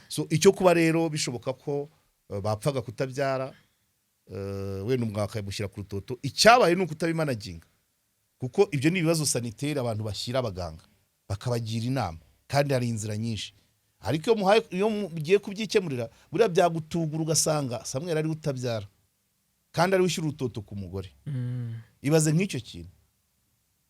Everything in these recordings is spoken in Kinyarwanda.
So icyo kuba rero bishoboka ko bapfaga kutabyara, wenda umugabo akamushyira ku rutoto. Icyabaye ni ukutabimanaginga, kuko ibyo ni ibibazo sanitaire abantu bashyira abaganga bakabagira inama, kandi hari inzira nyinshi. Ariko iyo muhaye, iyo mugiye kubyikemurira, buriya byagutugura ugasanga Samweli ariwe utabyara kandi ariwe ushyira urutoto ku mugore. Ibaze nk'icyo kintu,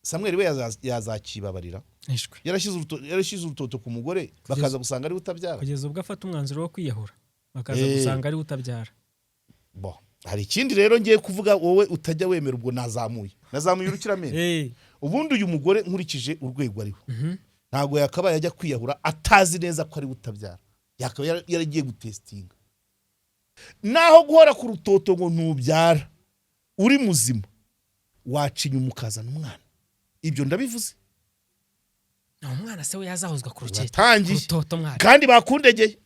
Samweli we yazakibabarira? Ishwi. Yarashyize urutoto ku mugore, bakaza gusanga ariwe utabyara. Kugeza ubwo afata umwanzuro wo kwiyahura, bakaza gusanga ariwe utabyara. Bo, hari ikindi rero ngiye kuvuga wowe utajya wemera. Ubwo nazamuye urukiramende. Ubundi uyu mugore, nkurikije urwego ariho, ntabwo yakabaye ajya kwiyahura atazi neza ko ariwe utabyara. Yakabaye yaragiye gutestinga. Naho guhora ku rutoto ngo ntubyara, uri muzima waca inyuma ukazana umwana. Ibyo ndabivuze. Ni umwana se we yazahozwa ku rukeke? Uratangiye. Ku rutoto mwari. Kandi bakundegeye.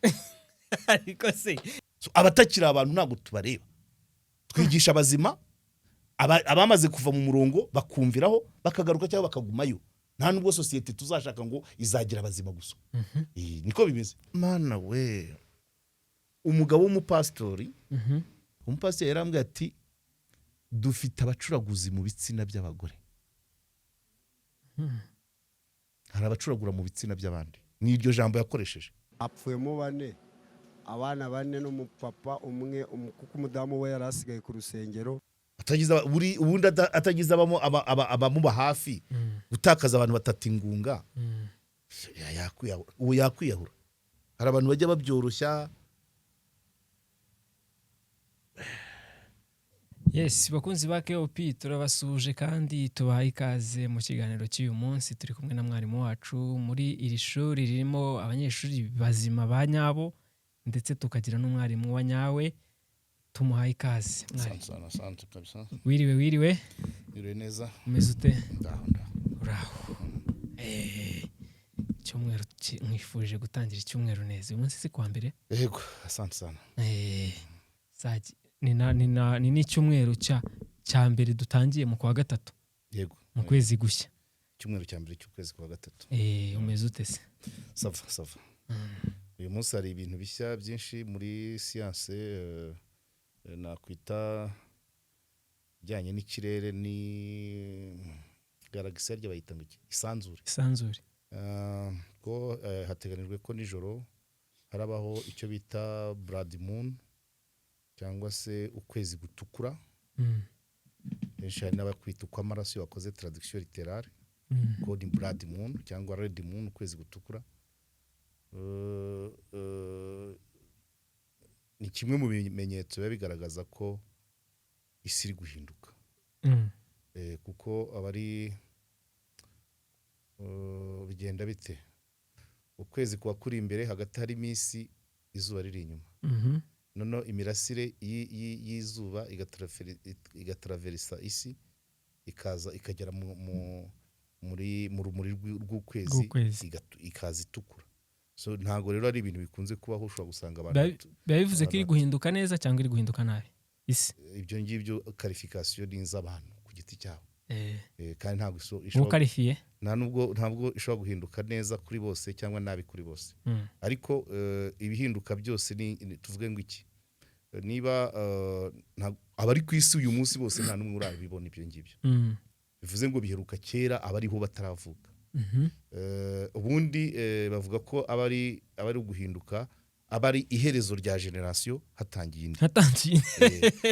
Ariko se So, abatakiri abantu ntabwo tubareba. Twigisha abazima, abamaze kuva mu murongo bakumviraho bakagaruka cyangwa bakagumayo. Nta nubwo sosiyete tuzashaka ngo izagira abazima gusa. Niko bimeze. Mana we, umugabo w'umupasitori, umupasitori yarambwiye ati: "Dufite abacuraguzi mu bitsina by'abagore." Hari abacuragura mu bitsina by'abandi, ni iryo jambo yakoresheje. Hapfuyemo bane, abana bane n'umupapa umwe, kuko umudamu we yari asigaye ku rusengero. Atagize ubundi atagize abamuba hafi, gutakaza abantu batatu ingunga, yakwiyahura. Ubu yakwiyahura. Hari abantu bajya babyoroshya. Yes, bakunzi ba KOP, turabasuhuje kandi tubahaye ikaze mu kiganiro cy'uyu munsi. Turi kumwe na mwarimu wacu muri iri shuri ririmo abanyeshuri bazima ba nyabo, ndetse tukagira n'umwarimu wa nyawe. Tumuhaye ikaze, mwari. Asante sana, asante kabisa. Wiriwe, wiriwe. Wiriwe neza. Umeze ute? Ndaho, ndaho. Uraho. Icyumweru mwifuje gutangira icyumweru neza. Uyu munsi si kuwa mbere? Yego, asante sana. Ni n'icyumweru cya mbere dutangiye mu kwa gatatu. Yego. Mu kwezi gushya. Icyumweru cya mbere cy'ukwezi kwa gatatu. Umeze ute se? Ça va, ça va. Uyu munsi hari ibintu bishya byinshi muri siyanse, nakwita bijyanye n'ikirere, ni galaxie ryo bayita ngo iki? Isanzure. Isanzure. Ko hateganijwe ko nijoro harabaho icyo bita blood moon cyangwa se ukwezi gutukura. Benshi hari n'abakwita ukw'amaraso iyo bakoze traduction littérale, ko ni blood moon cyangwa red moon, ukwezi gutukura. Ni kimwe mu bimenyetso biba bigaragaza ko isi iri guhinduka. Kuko aba ari bigenda bite? Ukwezi kuba kuri imbere, hagati harimo isi, izuba riri inyuma. Noneho imirasire y'izuba igataraverisa isi, ikaza ikagera mu rumuri rw'ukwezi, Rw'ukwezi. ikaza itukura. So ntabwo rero ari ibintu bikunze kubaho, ushobora gusanga abantu Biba bivuze ko iri abantu guhinduka neza cyangwa iri guhinduka nabi isi? Ibyo ngibyo qualification ni iz'abantu ku giti cyabo. Kandi ntabwo Uwo ishobora qualifié. Nta nubwo ntabwo ishobora guhinduka neza kuri bose cyangwa nabi kuri bose. Ariko ibihinduka byose ni tuvuge ngo iki? Niba abari ku isi uyu munsi bose nta n'umwe urabibona ibyo ngibyo. Bivuze ngo biheruka kera abariho bataravuka. Ubundi bavuga ko aba ari uguhinduka, aba ari iherezo rya génération hatangiye indi. Hatangiye.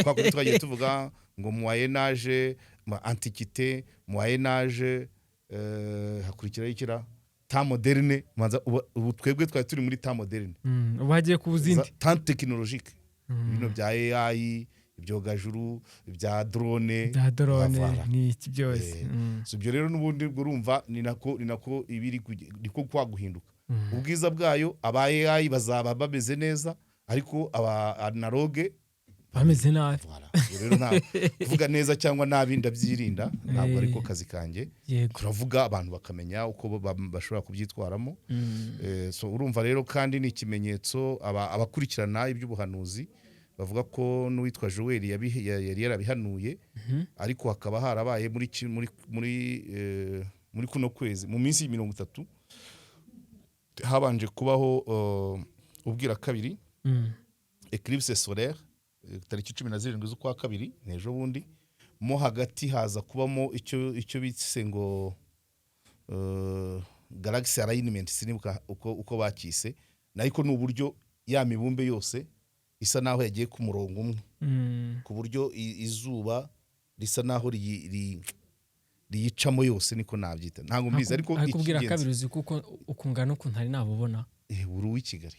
Kwa kundi twagiye tuvuga ngo moyen âge, antiquité, moyen âge, hakurikiraho ikira temps moderne. Manza ubu twebwe twari turi muri temps moderne. Ubu hagiye kuza izindi. Temps technologique, bino bya AI, ibyogajuru, ibya drone. Bya drone. Voilà. Ni iki byose. So ibyo rero n'ubundi ubwo urumva ni nako ibiri niko kwa guhinduka. Ubwiza bwayo, aba AI bazaba bameze neza, ariko aba analogue bameze nabi. Voilà. Ubwo rero nta kuvuga neza cyangwa nabi, ndabyirinda, ntabwo ariko kazi kanjye. Turavuga abantu bakamenya uko bashobora kubyitwaramo. So urumva rero kandi ni ikimenyetso abakurikirana iby'ubuhanuzi bavuga ko n'uwitwa Joel yari yarabihanuye, ariko hakaba harabaye muri ki- muri muri eh, muri kuno kwezi, mu minsi 30 habanje kubaho Ubwira kabiri, éclipse solaire, tariki 17 z'ukwa kabiri, ni ejo bundi. Mo hagati haza kubamo icyo bise ngo galaxy alignment, sinibuka uko bakise, ariko ni uburyo ya mibumbe yose isa naho yagiye ku murongo umwe, ku buryo izuba risa naho riyicamo yose, niko nabyita, ntabwo mbizi, ariko Ariko ubwira icy'ingenzi- kabiri, uzi kuko ukungana ukuntu ntari nabubona. Uri uw'i Kigali.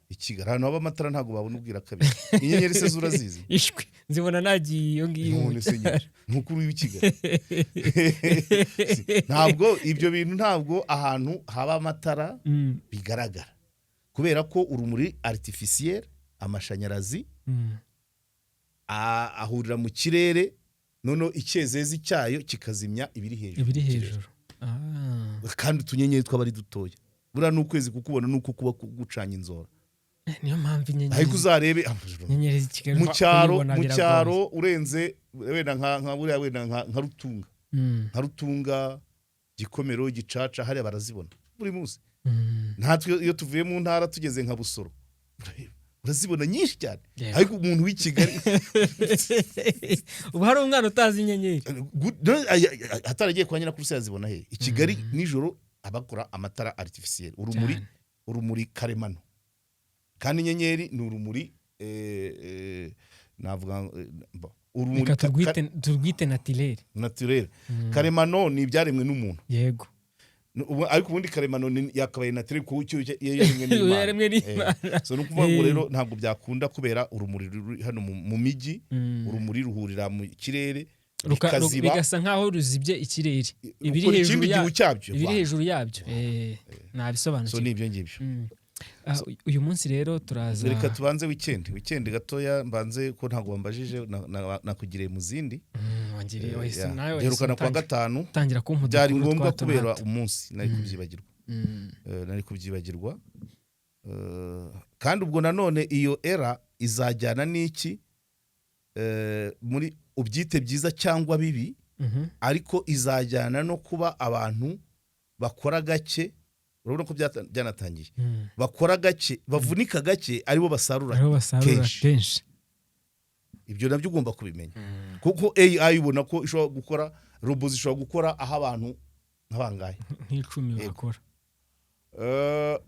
I Kigali ahantu haba amatara ntabwo babona ubwira kabiri. Inyenyeri se zo urazizi? Ishwi, nzibona nagiye iyo ngiyo. None se nyine nuko uri uw'i Kigali, ntabwo ibyo bintu, ntabwo ahantu haba amatara bigaragara, kubera ko urumuri artificiel, amashanyarazi, ahurira mu kirere, noneho icyezezi cyayo kikazimya ibiri hejuru Ibiri mu kirere. hejuru. Ah. Kandi utunyenyeri twaba ari dutoya. Buriya n'ukwezi kukubona ni uko kuba gucanye inzora. Niyo mpamvu inyenyeri Ariko uzarebe inyenyeri z'i Kigali mu cyaro, kuyibona mu biragoye. cyaro, urenze wenda nka buriya, wenda nka Rutunga, nka Rutunga, Gikomero, Gicaca, hariya barazibona buri munsi. Natwe iyo tuvuye mu ntara tugeze nka Busoro, urazibona nyinshi cyane. Ariko umuntu w'i Kigali Ubu hari umwana utazi inyenyeri? Ataragiye kwa nyirakuru se yazibona he? I Kigali nijoro abakora amatara artificiel, urumuri, urumuri karemano, kandi inyenyeri ni urumuri, navuga urumuri Reka turwite naturel. Naturel. Karemano ni ibyaremwe n'umuntu. Ariko ubundi karemano yakabaye naturel, kuko icyo iyo yaremwe n'Imana. Yaremwe n'Imana. So ni ukuvuga ngo rero ntabwo byakunda kubera urumuri ruri hano mu mijyi. Urumuri ruhurira mu kirere, bikaziba, Bigasa nkaho ruzibye ikirere, ibiri rukora hejuru ikindi gihu cyabyo. Ibiri hejuru yabyo. So Nabisobanukiwe. ni ibyo ngibyo. Ah, uyu munsi rero turaza Reka tubanze weekend gatoya, mbanze ko ntabwo wambajije, nakugiriye mu zindi. Wangiriye wahise nawe wahise Duherukana kuwa utangira gatanu. utangira kumpa Byari udukuru ngombwa twa hato na kubera hato. umunsi nari kubyibagirwa. Nari kubyibagirwa. Kandi ubwo nanone iyo era izajyana n'iki? Muri ubyite byiza cyangwa bibi, ariko izajyana no kuba abantu bakora gake. Urabona ko byanatangiye. Bakora gake, bavunika gake, aribo basarura Aribo basarura kenshi. kenshi. Ibyo nabyo ugomba kubimenya, kuko AI ubona ko ishobora gukora, robo zishobora gukora aho abantu nk'abangahe? Nk'icumi Yego. bakora.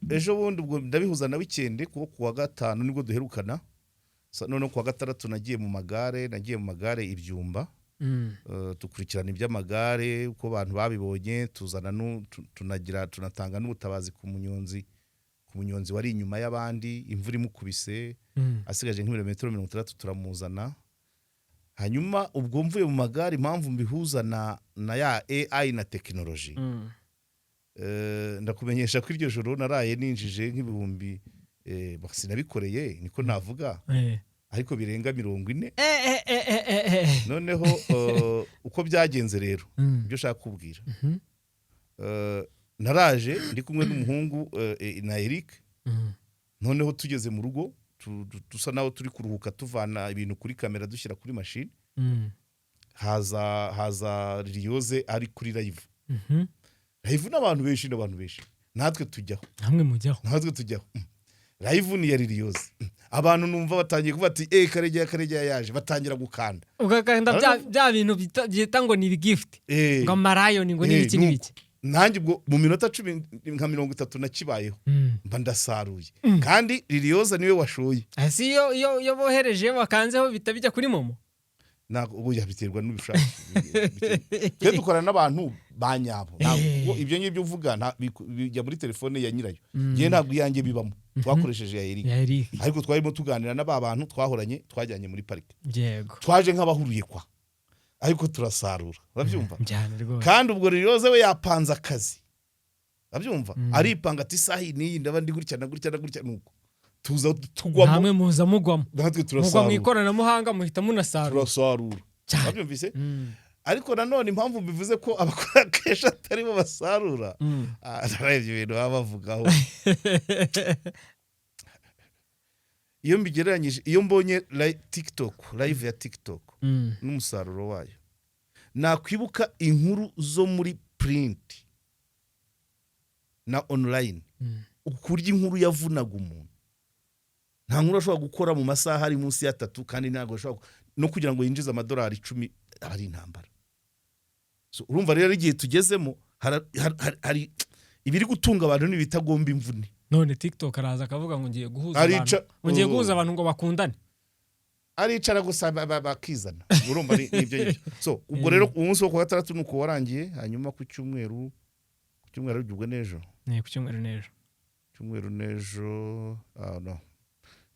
Ejo bundi, ubwo ndabihuza na weekend, kuko kuwa gatanu nibwo duherukana. Noneho kuwa gatandatu nagiye mu magare ibyumba. Dukurikirana iby'amagare uko abantu babibonye, tuzana tunagira, tunatanga n'ubutabazi ku munyonzi wari inyuma y'abandi, imvura imukubise, asigaje nk'ibirometero 60, turamuzana. Hanyuma ubwo mvuye mu magare, impamvu mbihuza na ya AI na tekinoloji, ndakumenyesha ko iryo joro naraye ninjije nk'ibihumbi, sinabikoreye niko navuga, ariko birenga 40. Noneho uko byagenze rero, ibyo ushaka kubwira, naraje ndi kumwe n'umuhungu, na Eric. Noneho tugeze mu rugo, dusa naho turi kuruhuka, tuvana ibintu kuri kamera dushyira kuri mashini, haza Liliose ari kuri live. Live n'abantu benshi, natwe tujyaho. Hamwe mujyaho. Natwe tujyaho. Live ni iya Liliose. Abantu numva batangiye kuvuga ati: "Eh, Karegeya, Karegeya yaje!" Batangira gukanda. Ugakanda bya bintu byita ngo ni ibigifuti, ngo amarayoni, ngo n'ibiki Nuko. n'ibiki. Nanjye ubwo mu minota 10 nka 30 nakibayeho, mba ndasaruye, kandi Liliose niwe washoye. Ese iyo bohereje, bakanzeho, bita bijya kuri MoMo? Ntabwo ubu yabiterwa n'ubushake. Twe dukorana n'abantu ba nyabo. Ntabwo ibyo ngibyo uvuga bijya muri telefone ya nyirayo. Ngewe ntabwo iyanjye bibamo, twakoresheje ya Eric. Ya Eric. Ariko twarimo tuganira n'aba bantu twahoranye, twajyanye muri parike. Twaje nk'abahuriye kwa, ariko turasarura, urabyumva? Cyane rwose. Kandi ubwo Liliose we yapanze akazi, urabyumva? Aripanga ati: "Isaha iyi n'iyi ndaba ndi gutya na gutya na gutya." Nuko tuza tugwamo. Namwe muza mugwamo. Natwe Mugwa mu turasarura. ikoranabuhanga, muhita munasarura. Turasarura. Cyane. Urabyumvise? Ariko nanone impamvu mbivuze ko abakora kenshi atari bo basarura, narebye ibintu baba bavugaho, iyo mbigereranyije, iyo mbonye TikTok live ya TikTok n'umusaruro wayo, nakwibuka inkuru zo muri print na online, ukurya inkuru yavunaga umuntu. Nta nkuru ashobora gukora mu masaha ari munsi y'atatu, kandi ntabwo ashobora no kugira ngo yinjize amadolari 10 aba ari intambara. So, urumva rero igihe tugezemo hari ibiri gutunga abantu n'ibitagomba imvune. None TikTok araza akavuga ngo ngiye guhuza abantu, ngo ngiye guhuza abantu ngo bakundane. Aricara gusa bakizana. Urumva nibyo ngibyo. So ubwo rero umunsi wo ku wa gatandatu ni uko warangiye. Hanyuma ku cyumweru aribyo ubwo n'ejo. Ni ku cyumweru n'ejo. Cyumweru n'ejo, ah, no,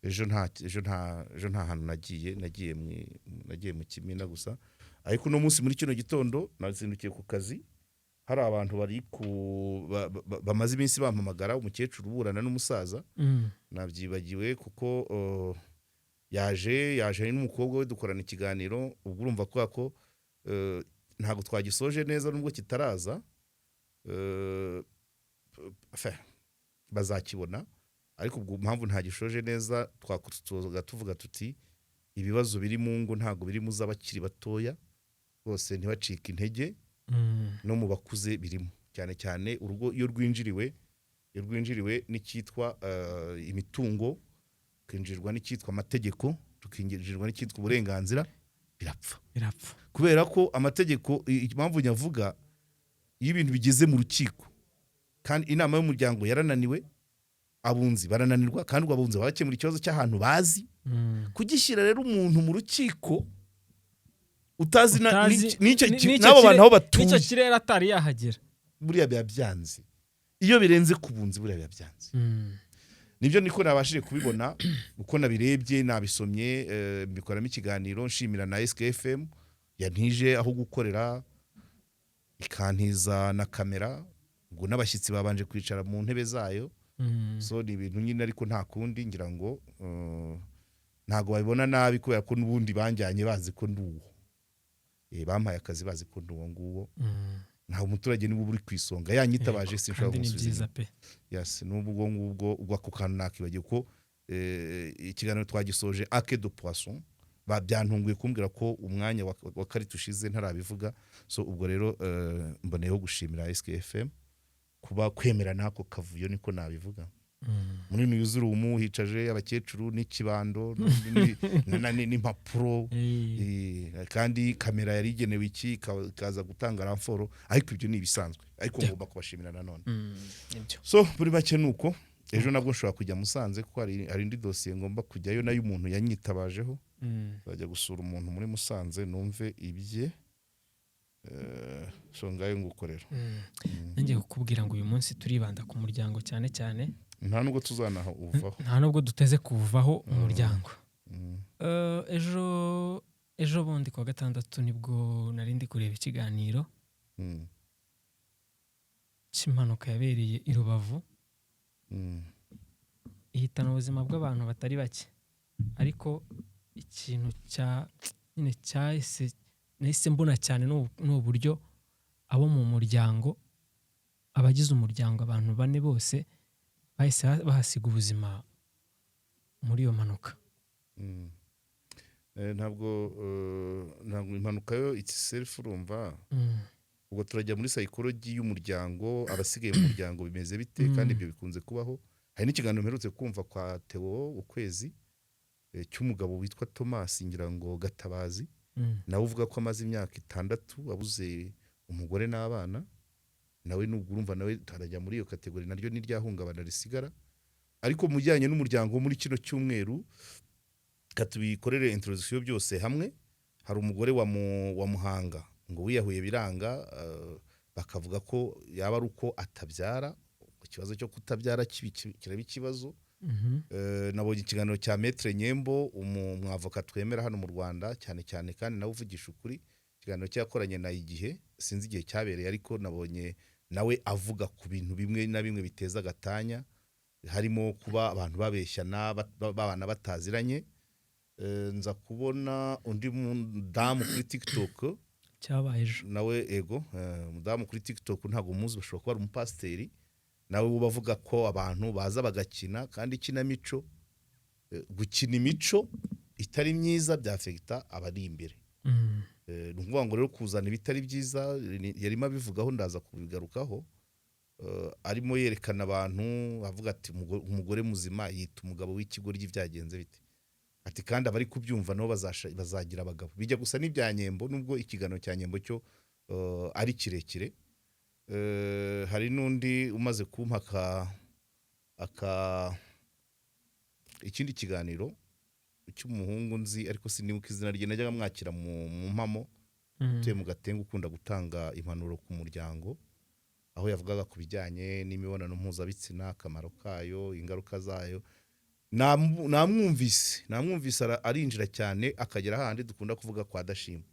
ejo nta hantu nagiye. Nagiye mu kimina gusa. Ariko uno munsi muri kino gitondo nazindukiye ku kazi, hari abantu bari ku bamaze iminsi bampamagara, umukecuru uburana n'umusaza. Nabyibagiwe kuko yaje ari n'umukobwa we, dukorana ikiganiro. Ubwo urumva kubera ko ntabwo twagisoje neza nubwo kitaraza, enfin, bazakibona. Ariko ubwo impamvu ntagishoje neza, twakutuza tuvuga tuti ibibazo biri mu ngo ntabwo biri mu z'abakiri batoya bose, ntibacike intege. No mu bakuze birimo, cyane cyane urugo iyo rwinjiriwe n'icyitwa imitungo, rukinjirwa n'icyitwa amategeko, rukinjirwa n'icyitwa uburenganzira, birapfa. Birapfa. Kubera ko amategeko, impamvu nyavuga, iyo ibintu bigeze mu rukiko kandi inama y'umuryango yarananiwe, abunzi barananirwa, kandi ubwo abunzi baba bakemura ikibazo cy'ahantu bazi, kugishyira rero umuntu mu rukiko utazi Utazi n'icyo n'abo bantu aho batuye, n'icyo kirere atari yahagera. Buriya biba byanze. Iyo birenze ku bunzi, buriya biba byanze. Nibyo, niko nabashije kubibona uko nabirebye, nabisomye, mbikoramo ikiganiro. Nshimira na SKFM yantije aho gukorera, ikantiza na kamera. Ubwo n'abashyitsi babanje kwicara mu ntebe zayo. So ni ibintu nyine, ariko nta kundi, ngira ngo ntabwo babibona nabi kubera ko n'ubundi banjyanye bazi ko ndi uwo. Bampaye akazi bazi ko ndi uwo nguwo. Ntabwo umuturage niba uri ku isonga yanyitabaje, sinshobora Kandi ni kumusubiza byiza inyuma. pe. Yes, n'ubwo ubwo ngubwo, ubwo ako kantu nakibagiwe ko ikiganiro twagisoje ake de poisson. Byantunguye kumbwira ko umwanya wa karita ushize ntarabivuga. So ubwo rero mboneyeho gushimira SKFM kuba kwemera n'ako kavuyo, niko nabivuga. Muri newsroom hicaje abakecuru n'ikibando n'impapuro. Kandi kamera yari igenewe iki, ikaza gutanga renfort, ariko ibyo ni ibisanzwe, ariko ngomba kubashimira nanone. Nibyo. So muri make ni uko. Ejo nabwo nshobora kujya Musanze kuko hari indi dosiye ngomba kujyayo nayo umuntu yanyitabajeho. Nzajya gusura umuntu muri Musanze numve ibye. So ngayo ngukorera. Nanjye kukubwira ngo uyu munsi turibanda ku muryango cyane cyane. Nta nubwo tuzanaha uvaho. Nta nubwo duteze kuvaho umuryango. Ejo bundi kuwa gatandatu nibwo nari ndi kureba ikiganiro cy'impanuka yabereye i Rubavu, ihitana ubuzima bw'abantu batari bake. Ariko ikintu cya nyine cyahise nahise mbona cyane ni uburyo abo mu muryango, abagize umuryango, abantu bane bose bahise bahasiga ubuzima muri iyo mpanuka. Ntabwo impanuka yo itself, urumva, ubwo turajya muri psychology y'umuryango, abasigaye mu muryango bimeze bite? Kandi ibyo bikunze kubaho. Hari n'ikiganiro mperutse kumva kwa Theo Ukwezi, cy'umugabo witwa Thomas, ngira ngo Gatabazi, nawe uvuga ko amaze imyaka 6 abuze umugore n'abana. Nawe nubwo urumva nawe tarajya muri iyo catégorie, naryo ni ryahungabana risigara. Ariko mu bijyanye n'umuryango, muri kino cyumweru, reka tubikorere introduction byose hamwe. Hari umugore wa Muhanga ngo wiyahuye biranga, bakavuga ko yaba ari uko atabyara, ikibazo cyo kutabyara kiraba ikibazo. Nabonye ikiganiro cya Maître Nyembo, umwavoka twemera hano mu Rwanda cyane cyane, kandi nawe uvugisha ukuri. Ikiganiro cye yakoranye na Igihe, sinzi igihe cyabereye, ariko nabonye nawe avuga ku bintu bimwe na bimwe biteza agatanya, harimo kuba abantu babeshyana, babana bataziranye. Nza kubona undi mudamu kuri TikTok. Cyabaye ejo. Nawe ego, umudamu kuri TikTok, ntabwo muzi, bashobora kuba ari umupasiteri nawe, uba avuga ko abantu baza bagakina kandi ikinamico, gukina imico itari myiza byafekita abari imbere. Ni ukuvuga ngo rero kuzana ibitari byiza, yarimo abivugaho, ndaza kubigarukaho. arimo yerekana abantu, avuga ati: "Umugore muzima yita umugabo w'ikigoryi, byagenze bite?" Ati: "Kandi abari kubyumva nabo bazagira abagabo." Bijya gusa n'ibya Nyembo, nubwo ikiganiro cya Nyembo cyo ari kirekire. Hari n'undi umaze kumpa aka ikindi kiganiro cy'umuhungu nzi, ariko sinibuka izina rye, najyaga mwakira mu mpamo, utuye mu Gatenga, ukunda gutanga impanuro ku muryango, aho yavugaga ku bijyanye n'imibonano mpuzabitsina, akamaro kayo, ingaruka zayo. Namwumvise arinjira cyane, akagera hahandi dukunda kuvuga kwa Dashima.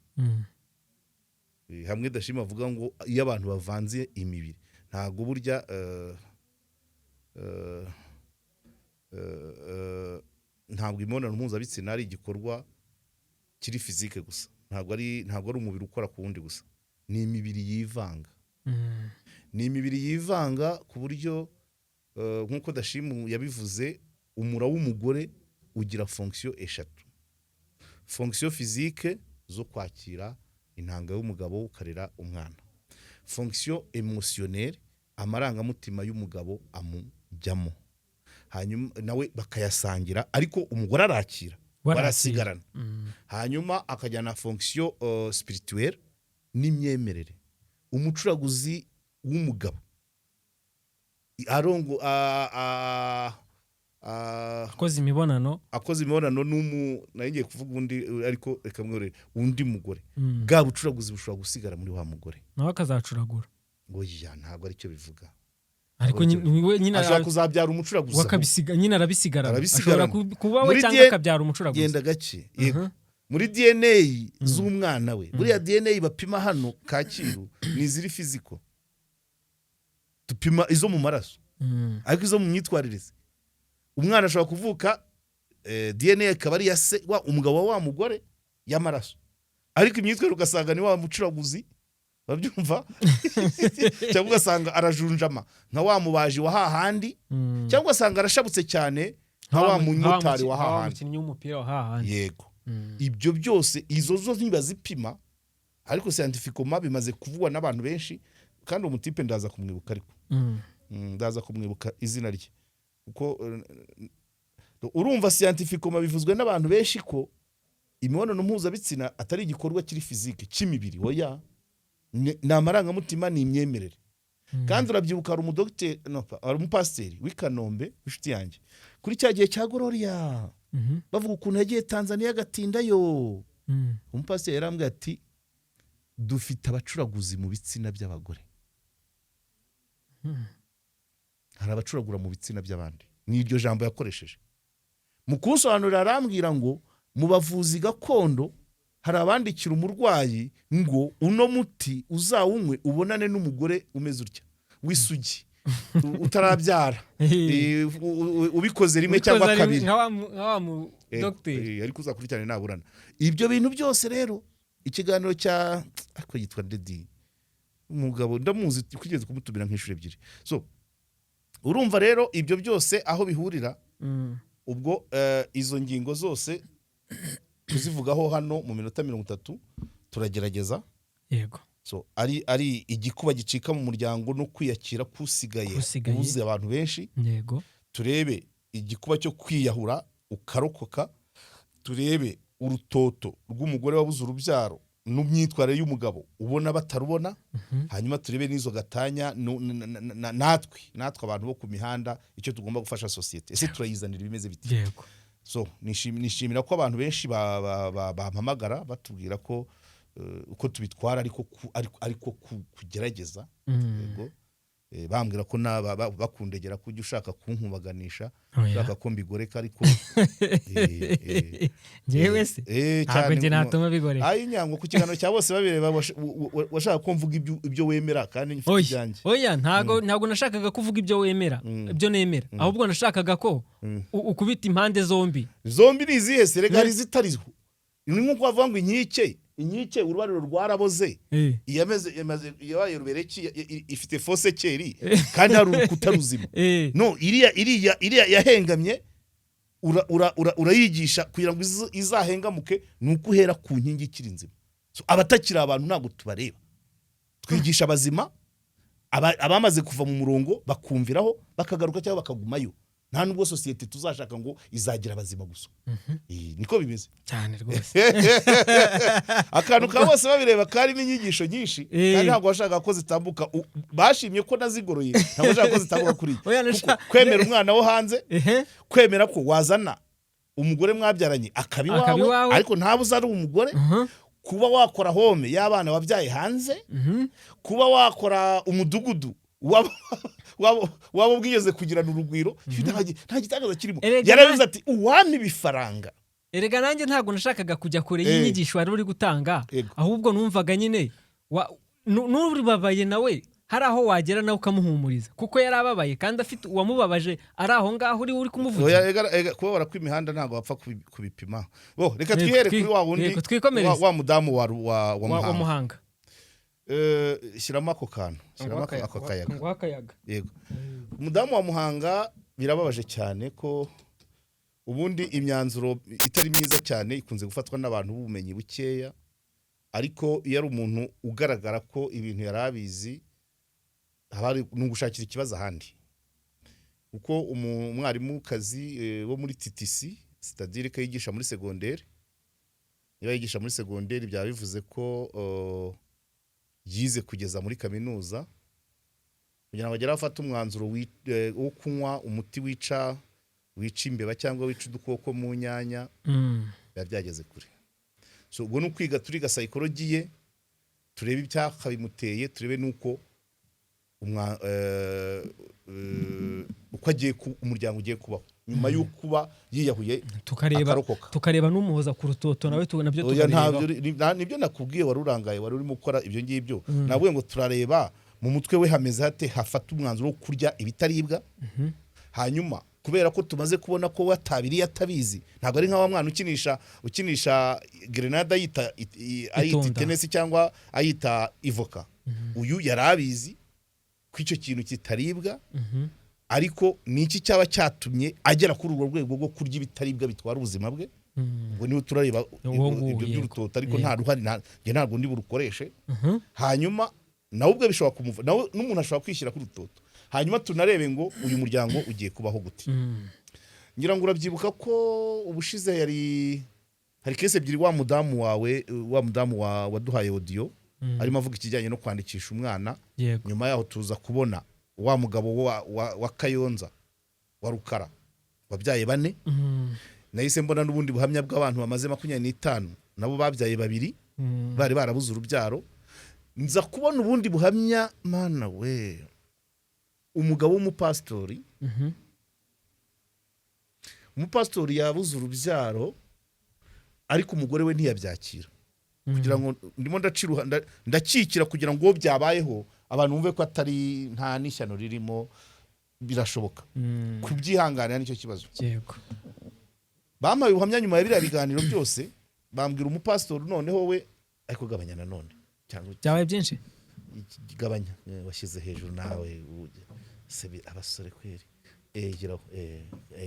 Hamwe Dashima avuga ngo iyo abantu bavanze imibiri, ntabwo burya ntabwo imibonano mpuzabitsina ari igikorwa kiri physique gusa, ntabwo ari umubiri ukora ku wundi gusa, ni imibiri yivanga. Ni imibiri yivanga ku buryo nk'uko Dashimu yabivuze, umura w'umugore ugira fonction eshatu: fonction physique zo kwakira intanga y'umugabo ukarera umwana, fonction émotionnelle, amarangamutima y'umugabo amujyamo, hanyuma nawe bakayasangira, ariko umugore arakira, barasigarana, hanyuma akajyana fonction spirituelle n'imyemerere. Umucuraguzi w'umugabo arongo Akoze imibonano. Akoze imibonano n'umu, nari ngiye kuvuga undi, ariko reka mwihorere, undi mugore, bwa bucuraguzi bushobora gusigara muri wa mugore. Nawe akazacuragura. Ngo ya, ntabwo aricyo bivuga. Ariko Ntabwo we nyine ashobora kuzabyara umucuraguzi ahubwo. Wakabisiga nyine, arabisigarana. Arabisigarana. Ashobora kuba we Muri cyangwa akabyara umucuraguzi. Genda gake, yego. Muri DNA z'umwana we, buriya DNA bapima hano Kacyiru ni iziri physical, dupima izo mu maraso, ariko izo mu myitwarire, umwana ashobora kuvuka DNA ikaba ari iya se wa umugabo wa wa mugore y'amaraso, ariko imyitwarire ugasanga ni wa mucuraguzi, urabyumva? Cyangwa ugasanga arajunjama nka wa mubaji wa hahandi, cyangwa ugasanga arashabutse cyane nka wa mumotari wa nka wa hahandi. Mukinnyi w'umupira wa hahandi. Yego. Ibyo byose, izo zo ntibazipima, ariko scientifiquement bimaze kuvugwa n'abantu benshi. Kandi uwo mutipe ndaza kumwibuka, ariko ndaza kumwibuka izina rye, kuko urumva scientifiquement bivuzwe n'abantu benshi ko imibonano mpuzabitsina atari igikorwa kiri physique cy'imibiri. Oya, ni amarangamutima, ni imyemerere. Kandi urabyibuka, hari umudogiteri, no, hari umupasiteri w'i Kanombe w'inshuti yanjye, kuri cya gihe cya Gloria, bavuga ukuntu yagiye Tanzania agatindayo. Umupasiteri yarambwiye ati: "Dufite abacuraguzi mu bitsina by'abagore." Hari abacuragura mu bitsina by'abandi, ni iryo jambo yakoresheje mu kunsobanurira. Arambwira ngo mu bavuzi gakondo hari abandikira umurwayi ngo uno muti uzawunywe ubonane n'umugore umeze utya, w'isugi, utarabyara, ubikoze rimwe cyangwa Ubikoze ari kabiri. Nka wa mu dogiteri. Ariko uzakurikirane naburana ibyo bintu byose. Rero ikiganiro cya, ariko yitwa Ndedi, umugabo ndamuzi, kugeza kumutumira nk'inshuro ebyiri. So urumva rero ibyo byose aho bihurira, ubwo izo ngingo zose tuzivugaho hano mu minota 30, turagerageza. So ari igikuba gicika mu muryango no kwiyakira kusigaye, Kusigaye. ubuze abantu benshi. Turebe igikuba cyo kwiyahura ukarokoka, turebe urutoto rw'umugore wabuze urubyaro n'imyitwarire y'umugabo ubona batarubona, hanyuma turebe n'izo gatanya natwe abantu bo ku mihanda, icyo tugomba gufasha sosiyete. Ese turayizanira ibimeze biti? So nishimira ko abantu benshi bampamagara batubwira ko uko tubitwara, ariko kugerageza. Yego. Bambwira ko bakundegera ko ujya ushaka kunkubaganisha, Oya. ushaka ko mbigoreka, ariko Njyewe se ntabwo cyane. Njye natuma bigoreka. Ayi nyango ku kiganiro cya bose babireba, washaka ko mvuga ibyo wemera kandi mfite Oya, ibyanjye. oya, ntabwo nashakaga kuvuga ibyo wemera, ibyo nemera, ahubwo nashakaga ko ukubita impande zombi. Zombi ni izihe se? Rega hari izitariho. Ni nk'uko bavuga ngo inkike urubariro rwaraboze, iyameze yamaze yabaye rubereki, ifite fose keri kandi hari urukuta ruzima. No iriya yahengamye, urayigisha kugira ngo izahengamuke, ni uko uhera ku nkingi ikiri nzima. So, abatakiri abantu ntabwo tubareba, twigisha abazima. Abamaze kuva mu murongo bakumviraho, bakagaruka cyangwa bakagumayo. Nta nubwo sosiyete tuzashaka ngo izagira abazima gusa. Niko bimeze. Cyane rwose. Akantu ka bose babireba karimo inyigisho nyinshi, kandi ntabwo washakaga ko zitambuka. Bashimye ko nazigoroye, ntabwo washaka ko zitambuka kuri iyi. Oya, Kuko kwemera umwana wo hanze, kwemera ko wazana umugore mwabyaranye akaba Akaba iwawe, iwawe. ariko ntabuze ari umugore, kuba wakora home y'abana wabyaye hanze, kuba wakora umudugudu waba ubwigeze kugirana urugwiro, nta gitangaza kirimo. Erega Yarabivuze ati: "Uwampa ibifaranga." Erega nanjye ntabwo nashakaga kujya kure y'inyigisho wari uri gutanga, ahubwo numvaga nyine n'uribabaye nawe hari aho wagera nawe ukamuhumuriza, kuko yari ababaye kandi afite uwamubabaje ari aho ngaho uri kumuvugira. Oya, ega, kubabara kw'imihanda ntabwo wapfa kubipima. Bo reka twihere kuri wa wundi, Yego, twikomereze. wa mudamu wa wa Muhanga. Muhanga. Shyiramo ako kantu, shyiramo ako kayaga. Ngo akayaga. Yego, umudamu wa Muhanga, birababaje cyane ko ubundi imyanzuro itari myiza cyane ikunze gufatwa n'abantu b'ubumenyi bukeya, ariko iyo ari umuntu ugaragara ko ibintu yari abizi, haba hari ni ugushakira ikibazo ahandi, kuko umwarimukazi wo muri TTC, c'est-à-dire ko yigisha muri segonderi, niba yigisha muri segonderi byaba bivuze ko yize kugeza muri kaminuza, kugira ngo agere aho afate umwanzuro wo kunywa umuti wica imbeba cyangwa wica udukoko mu nyanya, biba byageze kure. So ubwo ni ukwiga, turiga psychology ye, turebe icyakabimuteye, turebe n'uko uko agiye umuryango ugiye kubaho nyuma yo kuba yiyahuye, Tukareba akarokoka. Tukareba n'umuhoza ku rutoto nawe nabyo Oya, tukabireba. ntabyo nibyo nakubwiye, wari urangaye, wari urimo gukora ibyo ngibyo. Navuye ngo turareba mu mutwe we hameze hate hafata umwanzuro wo kurya ibitaribwa. Hanyuma kubera ko tumaze kubona ko watabiriye atabizi, ntabwo ari nka wa mwana ukinisha grenade ayita ayita Itunda. itenesi cyangwa ayita ivoka. Uyu yari abizi ko icyo kintu kitaribwa, ariko ni iki cyaba cyatumye agera kuri urwo rwego rwo kurya ibitaribwa bitwara ubuzima bwe? Ubwo niho turareba Uwo nguwo, ibyo by'urutoto, ariko nta ruhari, njye ntabwo ndi burukoreshe. Hanyuma nawe ubwe bishobora kumuva, nawe n'umuntu ashobora kwishyira kuri urutoto. Hanyuma tunarebe ngo uyu muryango ugiye kubaho gute. Ngira ngo urabyibuka ko ubushize yari hari case ebyiri, wa mudamu wawe, wa mudamu waduhaye audio, arimo avuga ikijyanye no kwandikisha umwana. Nyuma yaho tuza kubona wa mugabo wa Kayonza, wa Rukara, wabyaye bane. Nahise mbona n'ubundi buhamya bw'abantu bamaze 25 nabo babyaye babiri, bari barabuze urubyaro. Nza kubona ubundi buhamya, mana we, umugabo w'umupasitori. Umupasitori yabuze urubyaro, ariko umugore we ntiyabyakira. Kugira ngo ndimo ndakikira kugira ngo uwo byabayeho abantu bumve ko atari nta n'ishyano ririmo, birashoboka. Kubyihanganira nicyo kibazo. Bampaye ubuhamya nyuma ya biriya biganiro byose, bambwira umupasitori noneho we, ariko gabanya nanone cyangwa Byabaye byinshi. Gabanya, washyize hejuru nawe, se abasore kweri, geraho,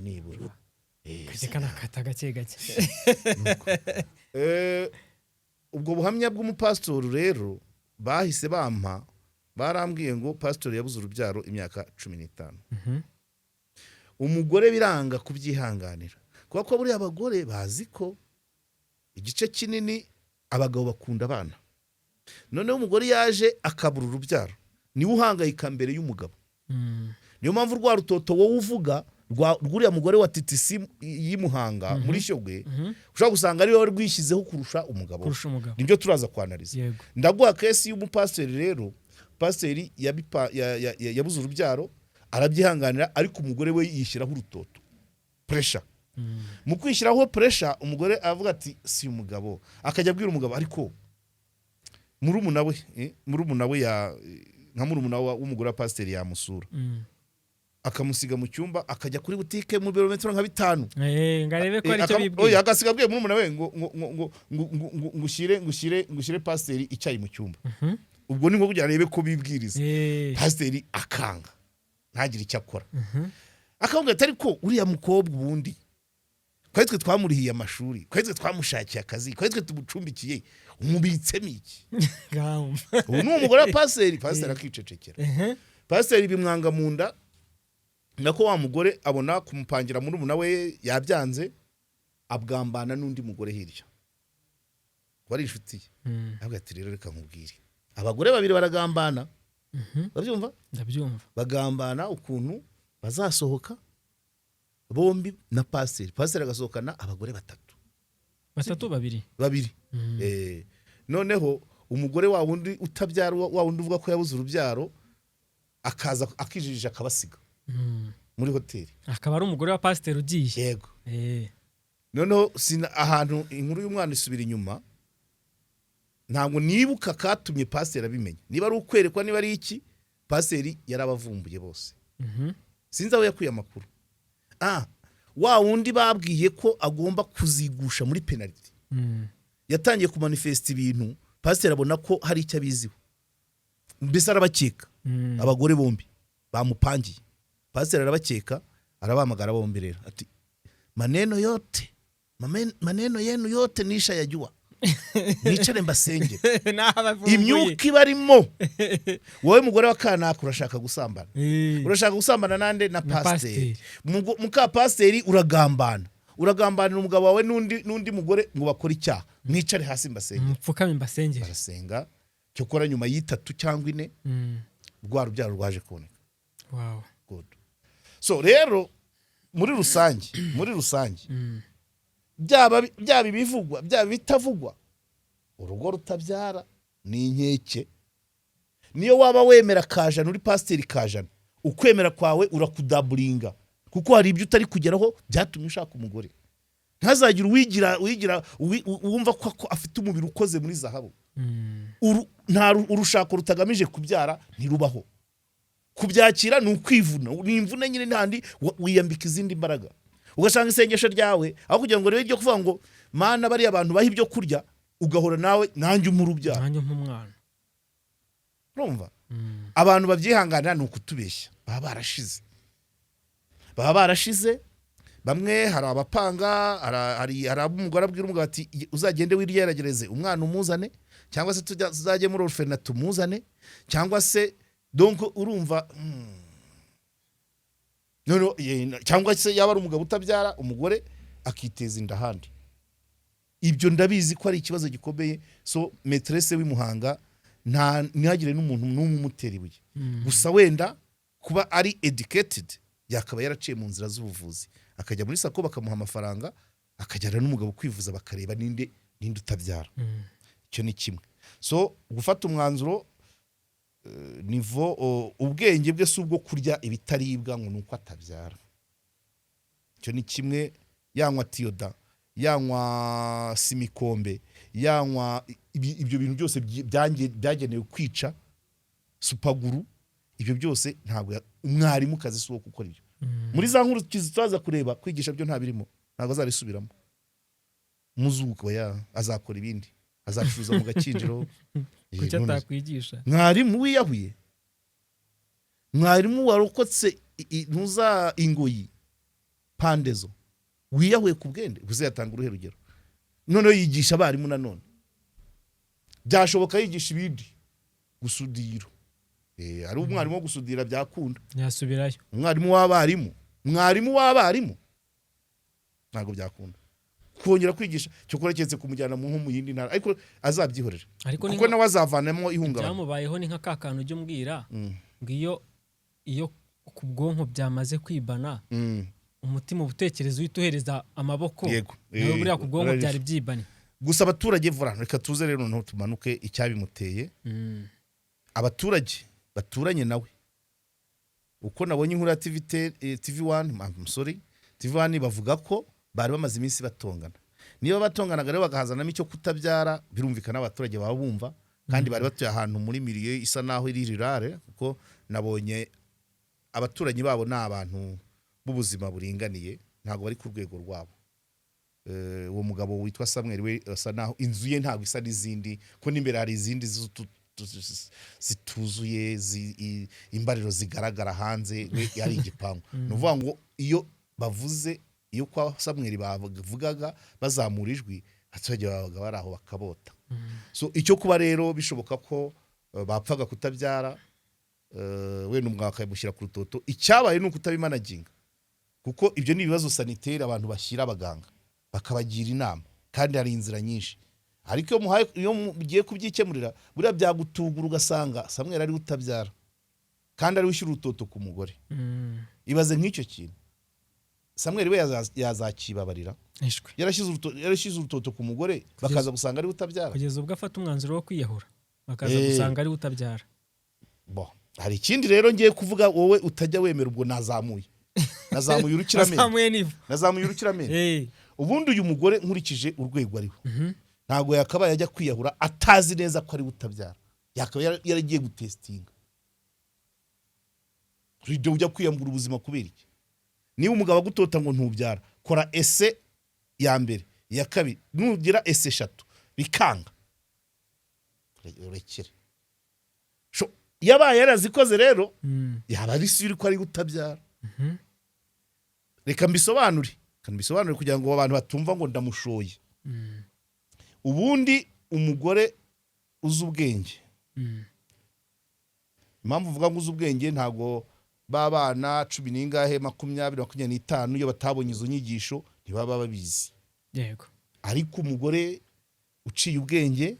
nibura. Reka nakata gake gake. Ubwo buhamya bw'umupasitori rero bahise bampa, barambwiye ngo pasitori yabuze urubyaro imyaka 15, umugore biranga kubyihanganira, kubera ko buriya abagore bazi ko igice kinini abagabo bakunda abana. Noneho umugore yaje akabura urubyaro, niwe uhangayika mbere y'umugabo. Niyo mpamvu rwa rutoto wowe uvuga rw'uriya mugore wa TTC y'i Muhanga muri Shyogwe, ushobora gusanga ariwe wari rwishyizeho kurusha umugabo we. Kurusha umugabo. Nibyo turaza kwanariza. Ndaguha case y'umupasiteri rero. Pasiteri yabuze urubyaro, arabyihanganira, ariko umugore we yishyiraho urutoto, pressure. Mu kwishyiraho pressure, umugore avuga ati: "Si umugabo." Akajya abwira umugabo, ariko murumuna we ya nka murumuna w'umugore wa pasiteri yamusura, akamusiga mu cyumba, akajya kuri butike mu birometero nka 5. Ngo arebe ko ari icyo bibwira. Oya, agasiga abwiye murumuna we ngo ushyire pasiteri icyayi mu cyumba. Ubwo ni nko kugira arebe ko bibwiriza. Pasiteri akanga, ntagire icyo akora. Akavuga ati: "Ariko uriya mukobwa ubundi Twari twe twamurihiye amashuri, twari twe twamushakiye akazi, twari twe tumucumbikiye, umubitsemo iki? Ngamba. Ubu ni umugore wa pasiteri. Pasiteri akicecekera. Pasiteri bimwanga mu nda, nako wa mugore abona kumupangira murumuna we yabyanze, abwambana n'undi mugore hirya wari inshuti ye. Avuga ati: "Rero reka nkubwire, abagore babiri baragambana." Urabyumva? Ndabyumva. Bagambana ukuntu bazasohoka bombi na pasiteri. Pasiteri agasohokana abagore batatu. Batatu, babiri. Babiri. Noneho umugore wa wundi utabyara, wa wundi uvuga ko yabuze urubyaro, akaza akijijisha akabasiga muri hoteli. Akaba ari umugore wa pasiteri ugiye. Yego. Noneho sina ahantu inkuru y'umwana isubira inyuma, ntabwo nibuka katumye pasiteri abimenya, niba ari ukwerekwa, niba ari iki. Pasiteri yarabavumbuye bose. Sinzi aho yakuye amakuru. Wa wundi babwiye ko agomba kuzigusha muri penaliti yatangiye kumanifesta ibintu. Pasiteri abona ko hari icyo abiziho, mbese arabakeka. Abagore bombi bamupangiye, pasiteri arabakeka, arabahamagara bombi rero ati: "Maneno yote maneno yenu yote nishayajua, mwicare mbasengere." N'abavumbuye. Imyuka ibarimo: wowe mugore wa kanaka urashaka gusambana. Urashaka gusambana nande? Na Na pasiteri. pasiteri. Muka pasiteri uragambana, uragambanira umugabo wawe n'undi mugore ngo bakore icyaha. Mwicare hasi mbasengere. Mupfukame mbasengere. Barasenga. Cyokora nyuma y'itatu cyangwa ine rwa rubyaro rwaje kuboneka. Good. So rero muri rusange, byaba ibivugwa, byaba ibitavugwa, urugo rutabyara ni inkeke. Niyo waba wemera kajana, uri pasiteri kajana, ukwemera kwawe urakudaburinga, kuko hari ibyo utari kugeraho byatumye ushaka umugore. Ntazagire uwigira wumva ko afite umubiri ukoze muri zahabu. Nta urushako rutagamije kubyara ntirubaho. Kubyakira ni ukwivuna, ni imvune nyine ntandi wiyambika izindi mbaraga, ugasanga isengesho ryawe aho kugira ngo rero iryo kuvuga ngo: "Mana, bariya abantu baha ibyo kurya", ugahora nawe: "Nanjye umpa urubyaro." Nanjye nk'umwana. Urumva, abantu babyihanganira ni ukutubeshya, baba barashize, baba barashize. Bamwe hari abapanga, hari abo umugore abwira umugabo ati: "Uzagende wiryeragereze umwana umuzane, cyangwa se tuzajye muri orphelinat tumuzane", cyangwa se donc urumva, noneho cyangwa se yaba ari umugabo utabyara, umugore akiteza inda ahandi. Ibyo ndabizi ko ari ikibazo gikomeye. So maîtresse w'i Muhanga, nta ntihagire n'umuntu n'umwe umutera ibuye. Gusa wenda kuba ari educated, yakaba yaraciye mu nzira z'ubuvuzi, akajya muri SACCO bakamuha amafaranga, akajyana n'umugabo kwivuza, bakareba ninde utabyara. Icyo ni kimwe. So gufata umwanzuro, nivo ubwenge bwe si ubwo kurya ibitaribwa ngo ni uko atabyara. Icyo ni kimwe. Yanywa tiyoda, yanywa simikombe, yanywa ibyo bintu byose byagenewe kwica supaguru, ibyo byose ntabwo umwarimu kazi si uwo gukora ibyo. Muri za nkuru turaza kureba, kwigisha byo ntabirimo, ntabwo azabisubiramo. Muzuko ya azakora ibindi, azacuruza mu Gakinjiro. Kuki None atakwigisha? Mwarimu wiyahuye, mwarimu warokotse ntuza ingoyi pandezo wiyahuye ku bwende gusa, yatanga uruhe rugero? Noneho yigisha abarimu nanone byashoboka, yigisha ibindi, gusudira. Ari umwarimu wo gusudira byakunda. Yasubirayo. Umwarimu w'abarimu, mwarimu w'abarimu ntabwo byakunda kongera kwigisha, cyokora keretse kumujyana mu nko mu yindi ntara, ariko azabyihorera Ariko ni kuko nawe azavanamo ihungabana. Byamubayeho ni nka ka kantu ujya umbwira ngo iyo ku bwonko byamaze kwibana, umutima ubutekereza uhita uhereza amaboko. Yego. Nawe buriya ku bwonko byari byibanye. Gusa abaturage vura, reka tuze rero noneho tumanuke icyabimuteye. Abaturage baturanye nawe, uko nabonye inkuru ya TV, TV One, I'm sorry, TV One, bavuga ko bari bamaze iminsi batongana. Niba batonganaga rero bagahazanamo icyo kutabyara, birumvikana abaturage baba bumva, kandi bari batuye ahantu muri milieu isa naho iri rurale, kuko nabonye abaturanyi babo ni abantu b'ubuzima buringaniye, ntabwo bari ku rwego rwabo. Uwo mugabo witwa Samuel we asa naho inzu ye ntabwo isa n'izindi, ko n'imbere hari izindi zituzuye, imbariro zigaragara hanze, we yari igipangu. Ni ukuvuga ngo iyo bavuze Iyo kwa Samweli bavugaga bazamura ijwi, abaturage babaga bari aho bakabota. So icyo kuba rero bishoboka ko bapfaga kutabyara, wenda umugabo akamushyira ku rutoto, icyabaye ni ukutabimanaginga, kuko ibyo ni ibibazo sanitaire abantu bashyira abaganga bakabagira inama, kandi hari inzira nyinshi. Ariko iyo mugiye kubyikemurira, buriya byagutugura ugasanga Samweli ariwe utabyara kandi ariwe ushyira urutoto ku mugore. Ibaze nk'icyo kintu, Samweli we yazakibabarira? Ishwi. Yarashyize urutoto ku mugore, bakaza gusanga ariwe utabyara. Kugeza ubwo afata umwanzuro wo kwiyahura, bakaza gusanga ariwe utabyara. Bo, hari ikindi rero ngiye kuvuga wowe utajya wemera. Ubwo nazamuye urukiramende. Azamuye n'ivu. Nazamuye urukiramende. Ubundi uyu mugore, nkurikije urwego ariho, ntabwo yakabaye ajya kwiyahura atazi neza ko ariwe utabyara. Yakabaye yaragiye gutesitinga. Ibyo ujya kwiyambura ubuzima kubera iki? Niba umugabo agutota ngo ntubyara, kora essai ya mbere, iya kabiri, nugira essais eshatu bikanga, urekere. Yabaye yarazikoze rero, yaba ari sûr ko ari utabyara. Reka mbisobanure kugira ngo abantu batumva ngo ndamushoye. Ubundi umugore uzi ubwenge, impamvu uvuga ngo uzi ubwenge, ntabwo b'abana 10 n'ingahe, 20, 25, iyo batabonye izo nyigisho ntibaba babizi. Ariko umugore uciye ubwenge,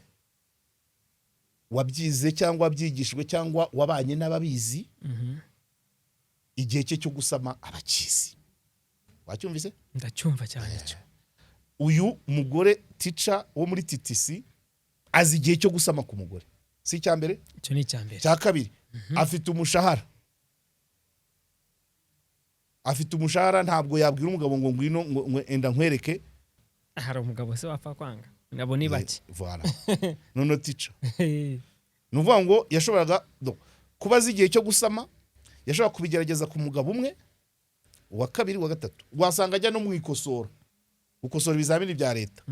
wabyize cyangwa wabyigishijwe cyangwa wabanye n'ababizi, igihe cye cyo gusama abakizi. Wacyumvise? Ndacyumva cyane icyo. Uyu mugore teacher wo muri TTC azi igihe cyo gusama ku mugore, si icya mbere? Icyo ni icya mbere. Cya kabiri, afite umushahara. Afite umushahara, ntabwo yabwira umugabo ngo ngwino, ngo enda nkwereke. Hari umugabo se wapfa kwanga? Nabo ni bake. Voilà. None teacher, ni ukuvuga ngo yashoboraga kuba azi igihe cyo gusama, yashobora kubigerageza ku mugabo umwe, uwa kabiri, uwa gatatu, wasanga ajya no mu ikosora, gukosora ibizamini bya leta.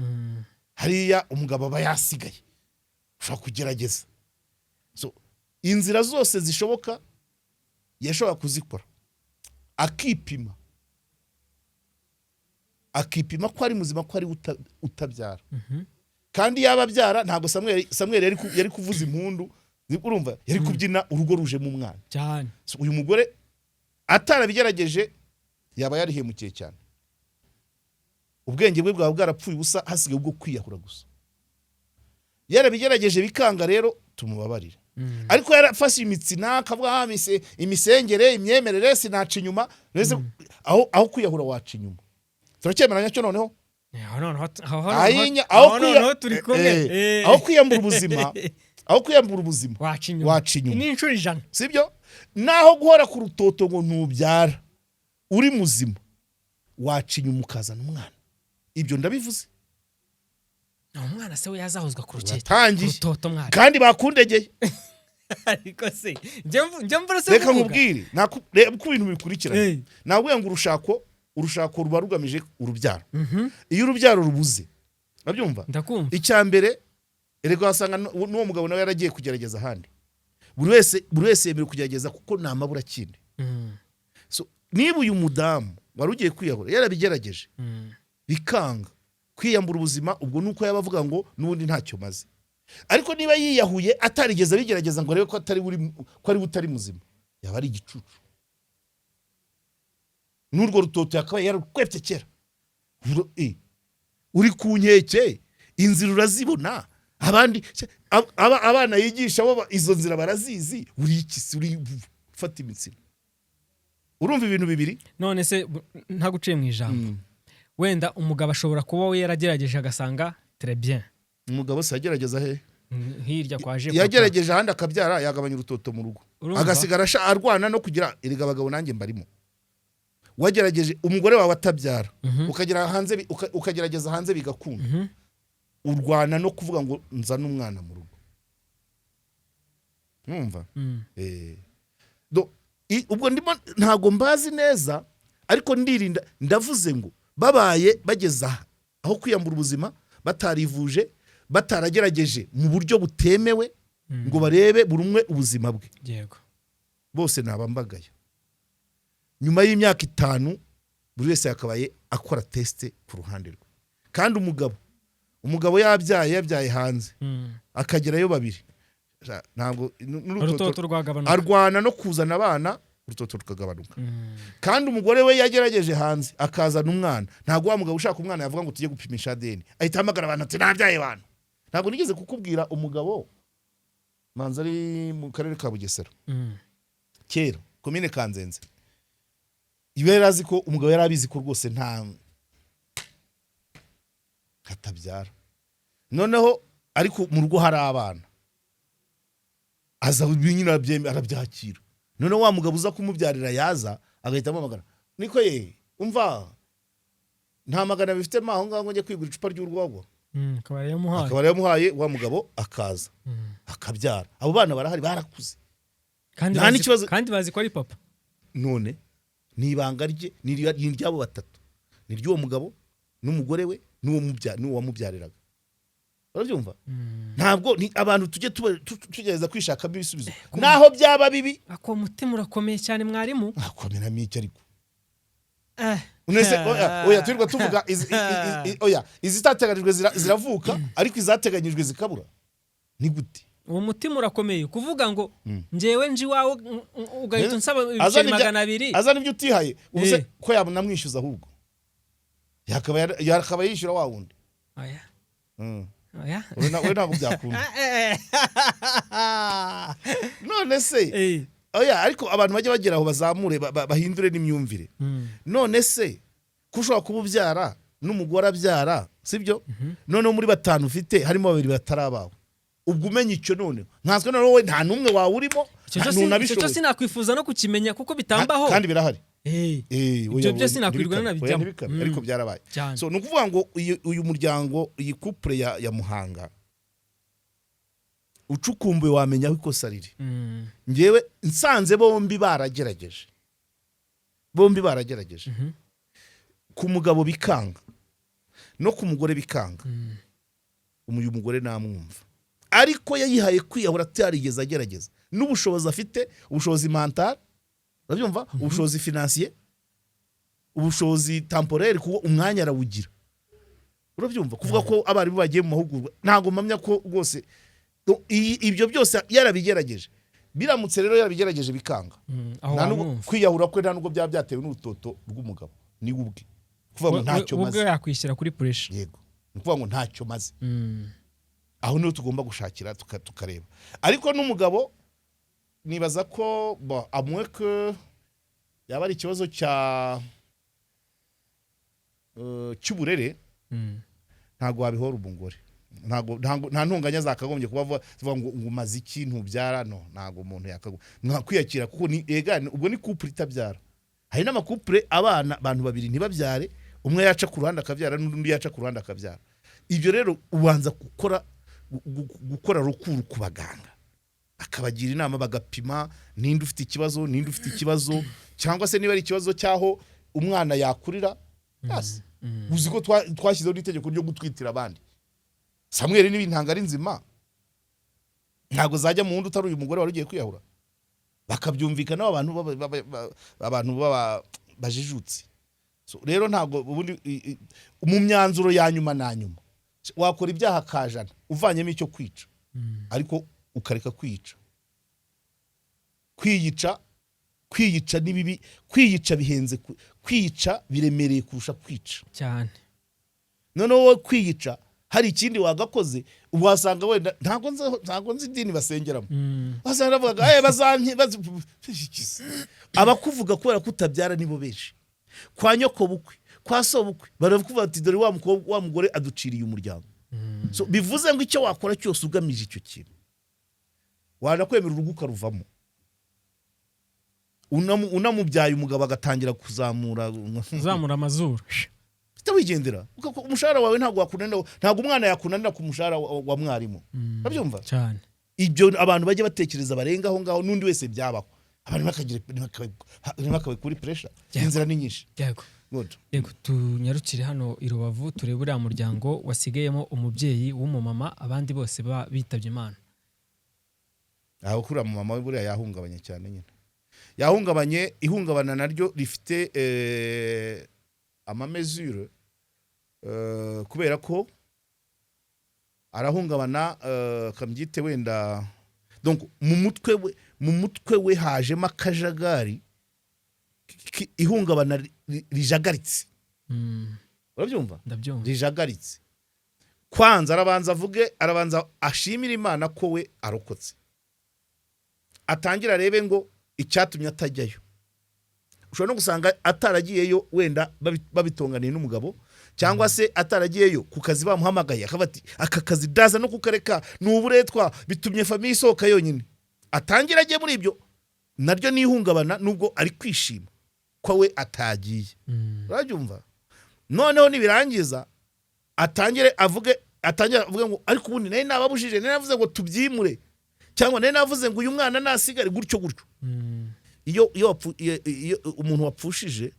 Hariya umugabo aba yasigaye, ushobora kugerageza. So, inzira zose zishoboka yashobora kuzikora, akipima, akipima ko ari muzima, ko ari utabyara. Kandi yaba abyara, ntabwo Samweli yari kuvuza impundu, urumva yari kubyina urugo rujemo umwana. Cyane. So, uyu mugore atarabigerageje yaba yarihemukiye cyane. Ubwenge bwe bwaba bwarapfuye ubusa, hasigaye ubwo kwiyahura gusa. Yarabigerageje bikanga rero, tumubabarire. Ariko yarafashe imitsina akavuga: "Ah, imisengere, imyemerere, sinaca inyuma." Mbese aho kwiyahura waca inyuma? Turacyemeranya cyo noneho? Aho noneho aho Aho aho noneho turi kumwe. Aho kwiyambura ubuzima, aho kwiyambura ubuzima, waca inyuma. Waca inyuma. Ni inshuro 100. Sibyo? Naho guhora ku rutoto ngo ntubyara uri muzima, waca inyuma ukazana umwana. Ibyo ndabivuze. Umwana se we yazahozwa ku rukeke? Uratangiye. Ku rutoto mwari. Kandi bakundegeye. Ariko se njye mvura se Reka kuvuga? nkubwire. Reba uko ibintu bikurikiranye. Nabwiye ngo urushako ruba rugamije urubyaro. Iyo urubyaro rubuze, urabyumva? Ndakumva. Icya mbere, erega wasanga n'uwo mugabo nawe yaragiye kugerageza ahandi. Buri wese yemerewe kugerageza, kuko ni amaburakindi. So, niba uyu mudamu wari ugiye kwiyahura yarabigerageje bikanga, kwiyambura ubuzima ubwo ni uko yaba avuga ngo n'ubundi ntacyo maze. Ariko niba yiyahuye atarigeze abigerageza ngo arebe ko atari ko ari we utari muzima, yaba ari igicucu. N'urwo rutoto yakabaye yarukwepye kera. Uri ku nkeke, inzira urazibona. Abandi abana yigisha bo izo nzira barazizi. Uri iki se? Uri ufata imitsina? Urumva ibintu bibiri. None se ntaguciye mu ijambo, wenda umugabo ashobora kuba we yaragerageje agasanga très bien. Umugabo se yagerageza he? Hirya kwa je. Yagerageje ahandi akabyara, yagabanya urutoto mu rugo. Urumva? Agasigara arwana no kugira. Erega abagabo nanjye mbarimo. Wagerageje umugore wawe atabyara, ukagera hanze ukagerageza hanze bigakunda, urwana no kuvuga ngo nzane umwana mu rugo. Mwumva? Ubwo ndimo ntabwo mbazi neza, ariko ndirinda. Ndavuze ngo babaye bageze aha aho kwiyambura ubuzima, batarivuje, bataragerageje mu buryo butemewe ngo barebe buri umwe ubuzima bwe, bose nabambagaye nyuma y'imyaka 5. Buri wese yakabaye akora test ku ruhande rwe. Kandi umugabo yabyaye hanze, akagerayo babiri. Ntabwo n'urutoto Urutoto rwagabanuka. Arwana no kuzana abana, urutoto rukagabanuka. Kandi umugore we yagerageje hanze akazana umwana, ntabwo wa mugabo ushaka umwana yavuga ngo tujye gupimisha ADN, ahita ahamagara abantu ati: "Nabyaye abantu." Ntabwo nigeze kukubwira umugabo manza ari mu karere ka Bugesera, kera komine Kanzenze? Iba yari azi ko umugabo yari abizi ko rwose nta hatabyara, noneho ariko mu rugo hari abana, aza nyine arabyakira. Noneho wa mugabo uza kumubyarira yaza agahita amuhamagara: "Niko ye, umva, nta 200 bifitemo aho ngaho ngo njye kwigura icupa ry'urwagwa?" Akaba yamuhaye. Akaba yamuhaye, wa mugabo akaza akabyara. Abo bana barahari, barakuze. Kandi Nta n'ikibazo. Kandi bazi ko ari papa. None ni ibanga rye, ni iry'abo batatu, ni iry'uwo mugabo n'umugore we n'uwo wamubyariraga. Urabyumva? Ntabwo ni abantu tujye tugerageza kwishakamo ibisubizo naho byaba bibi. Ako mutima urakomeye cyane, mwarimu. Akomeramo iki ariko? Eh. Unese oya, oya, turirwa tuvuga oya, izitateganyijwe ziravuka, ariko izateganyijwe zikabura, ni gute? Uwo mutima urakomeye kuvuga ngo njyewe nje iwawe, ugahita unsaba Azana ibiceri 200. Azana ibyo utihaye ubu se? Ko yanamwishyuza ahubwo, yakaba yishyura wa wundi. Oya. Oya. We ntabwo byakunda. None se, oya, ariko abantu bajya bagera aho bazamure bahindure n'imyumvire. None se ko ushobora kuba ubyara n'umugore abyara, sibyo? Noneho muri batanu ufite harimo babiri batari abawe, ubwo umenya icyo noneho nkanswe noneho wowe nta n'umwe wawe urimo. Icyo cyo Ntunabishoboye. Sinakwifuza no kukimenya kuko bitambaho. Kandi birahari. Ibyo Oya, byo oya, sinakwirwa ntibikabe, oya, nanabijyamo. ntibikabe, ariko byarabaye. Cyane. So ni ukuvuga ngo uyu muryango, iyi couple ya Muhanga, ucukumbuye wamenya aho ikosa riri. Ngewe nsanze bombi baragerageje, bombi baragerageje, ku mugabo bikanga no ku mugore bikanga, uyu mugore namwumva, ariko yayihaye kwiyahura atarigeze agerageza n'ubushobozi afite, ubushobozi mental, urabyumva, ubushobozi financier, ubushobozi temporel, kuko umwanya arawugira, urabyumva. Kuvuga ko abarimu bagiye mu mahugurwa, ntabwo mpamya ko rwose ibyo byose yarabigerageje. Biramutse rero yarabigerageje bikanga, Aho nta nubwo wamwumva. kwiyahura kwe nta nubwo byaba byatewe n'urutoto rw'umugabo, ni we ubwe kuvuga ngo ntacyo We ubwe maze. yakwishyira kuri pressure. Yego, ni ukuvuga ngo ntacyo maze. Aho niho tugomba gushakira tukareba. Ariko n'umugabo nibaza ko bon, à moins que yaba ari ikibazo cya cy'uburere, ntabwo wabihora umugore. Ntabwo nta ntunganya zakagombye kuba zivuga ngo umaze iki, ntubyara. No ntabwo umuntu yakagombye kwiyakira, kuko ni ega ubwo ni couple itabyara. Hari n'ama couple abana abantu babiri ntibabyare, umwe yaca ku ruhande akabyara n'undi yaca ku ruhande akabyara. Ibyo rero ubanza gukora recours ku baganga, akabagira inama, bagapima ninde ufite ikibazo, ninde ufite ikibazo, cyangwa se niba ari ikibazo cy'aho umwana yakurira. Yes. Uzi ko twashyizeho n'itegeko ryo gutwitira abandi? Samweri, niba intanga ari nzima, ntabwo zajya mu wundi utari uyu mugore wari ugiye kwiyahura. Bakabyumvikanaho abantu abantu baba bajijutse. So, rero ntabwo ubundi mu myanzuro ya nyuma na nyuma wakora ibyaha kajana uvanyemo icyo kwica, ariko ukareka kwica. Kwiyica ni bibi, kwiyica bihenze, kwiyica biremereye kurusha kwica. Cyane. Noneho wowe kwiyica hari ikindi wagakoze, wasanga wenda ntabwo nzi idini basengeramo, wasanga bavuga bazanki abakuvuga kubera ko utabyara nibo benshi, kwa nyoko bukwe, kwa so bukwe, barakuvuga ati: "Dore wa mukobwa, wa mugore aduciriye umuryango." So bivuze ngo icyo wakora cyose ugamije icyo kintu, wanakwemera urugo ukaruvamo, unamubyaye umugabo agatangira kuzamura Uzamura amazuru. Uhita wigendera. Kuko umushahara wawe ntabwo wakunanira, ntabwo umwana yakunanira ku mushahara wa mwarimu, urabyumva? Cyane. Ibyo abantu bajya batekereza barenga aho ngaho. N'undi wese byabaho, abantu ntibakabe kuri pressure. Inzira ni nyinshi. Yego. Good. Yego, tunyarukire hano i Rubavu turebe uriya muryango wasigayemo umubyeyi w'umumama, abandi bose bitabye Imana. Aho kuriya mu mama we buriya yahungabanye cyane nyine, yahungabanye. Ihungabana naryo rifite ama mesures, kubera ko arahungabana, kambyite wenda, donc mu mutwe we hajemo akajagari, ihungabana rijagaritse. Urabyumva? Ndabyumva. Rijagaritse. Kwanza arabanza avuge, arabanza ashimire Imana ko we arokotse, atangira arebe ngo icyatumye atajyayo. Ushobora no gusanga ataragiyeyo wenda babitonganiye n'umugabo, cyangwa se ataragiyeyo ku kazi bamuhamagaye, akavuga ati: "Aka kazi ndaza no kukareka, ni uburetwa, bitumye famille isohoka yonyine." Atangira ajye muri ibyo, naryo ni ihungabana, nubwo ari kwishima ko we atagiye. Urabyumva? Noneho nibirangiza atangire avuge ngo: "Ariko ubundi nari nababujije, nari navuze ngo tubyimure, cyangwa nari navuze ngo uyu mwana nasigare gutyo gutyo." Iyo umuntu wapfushije,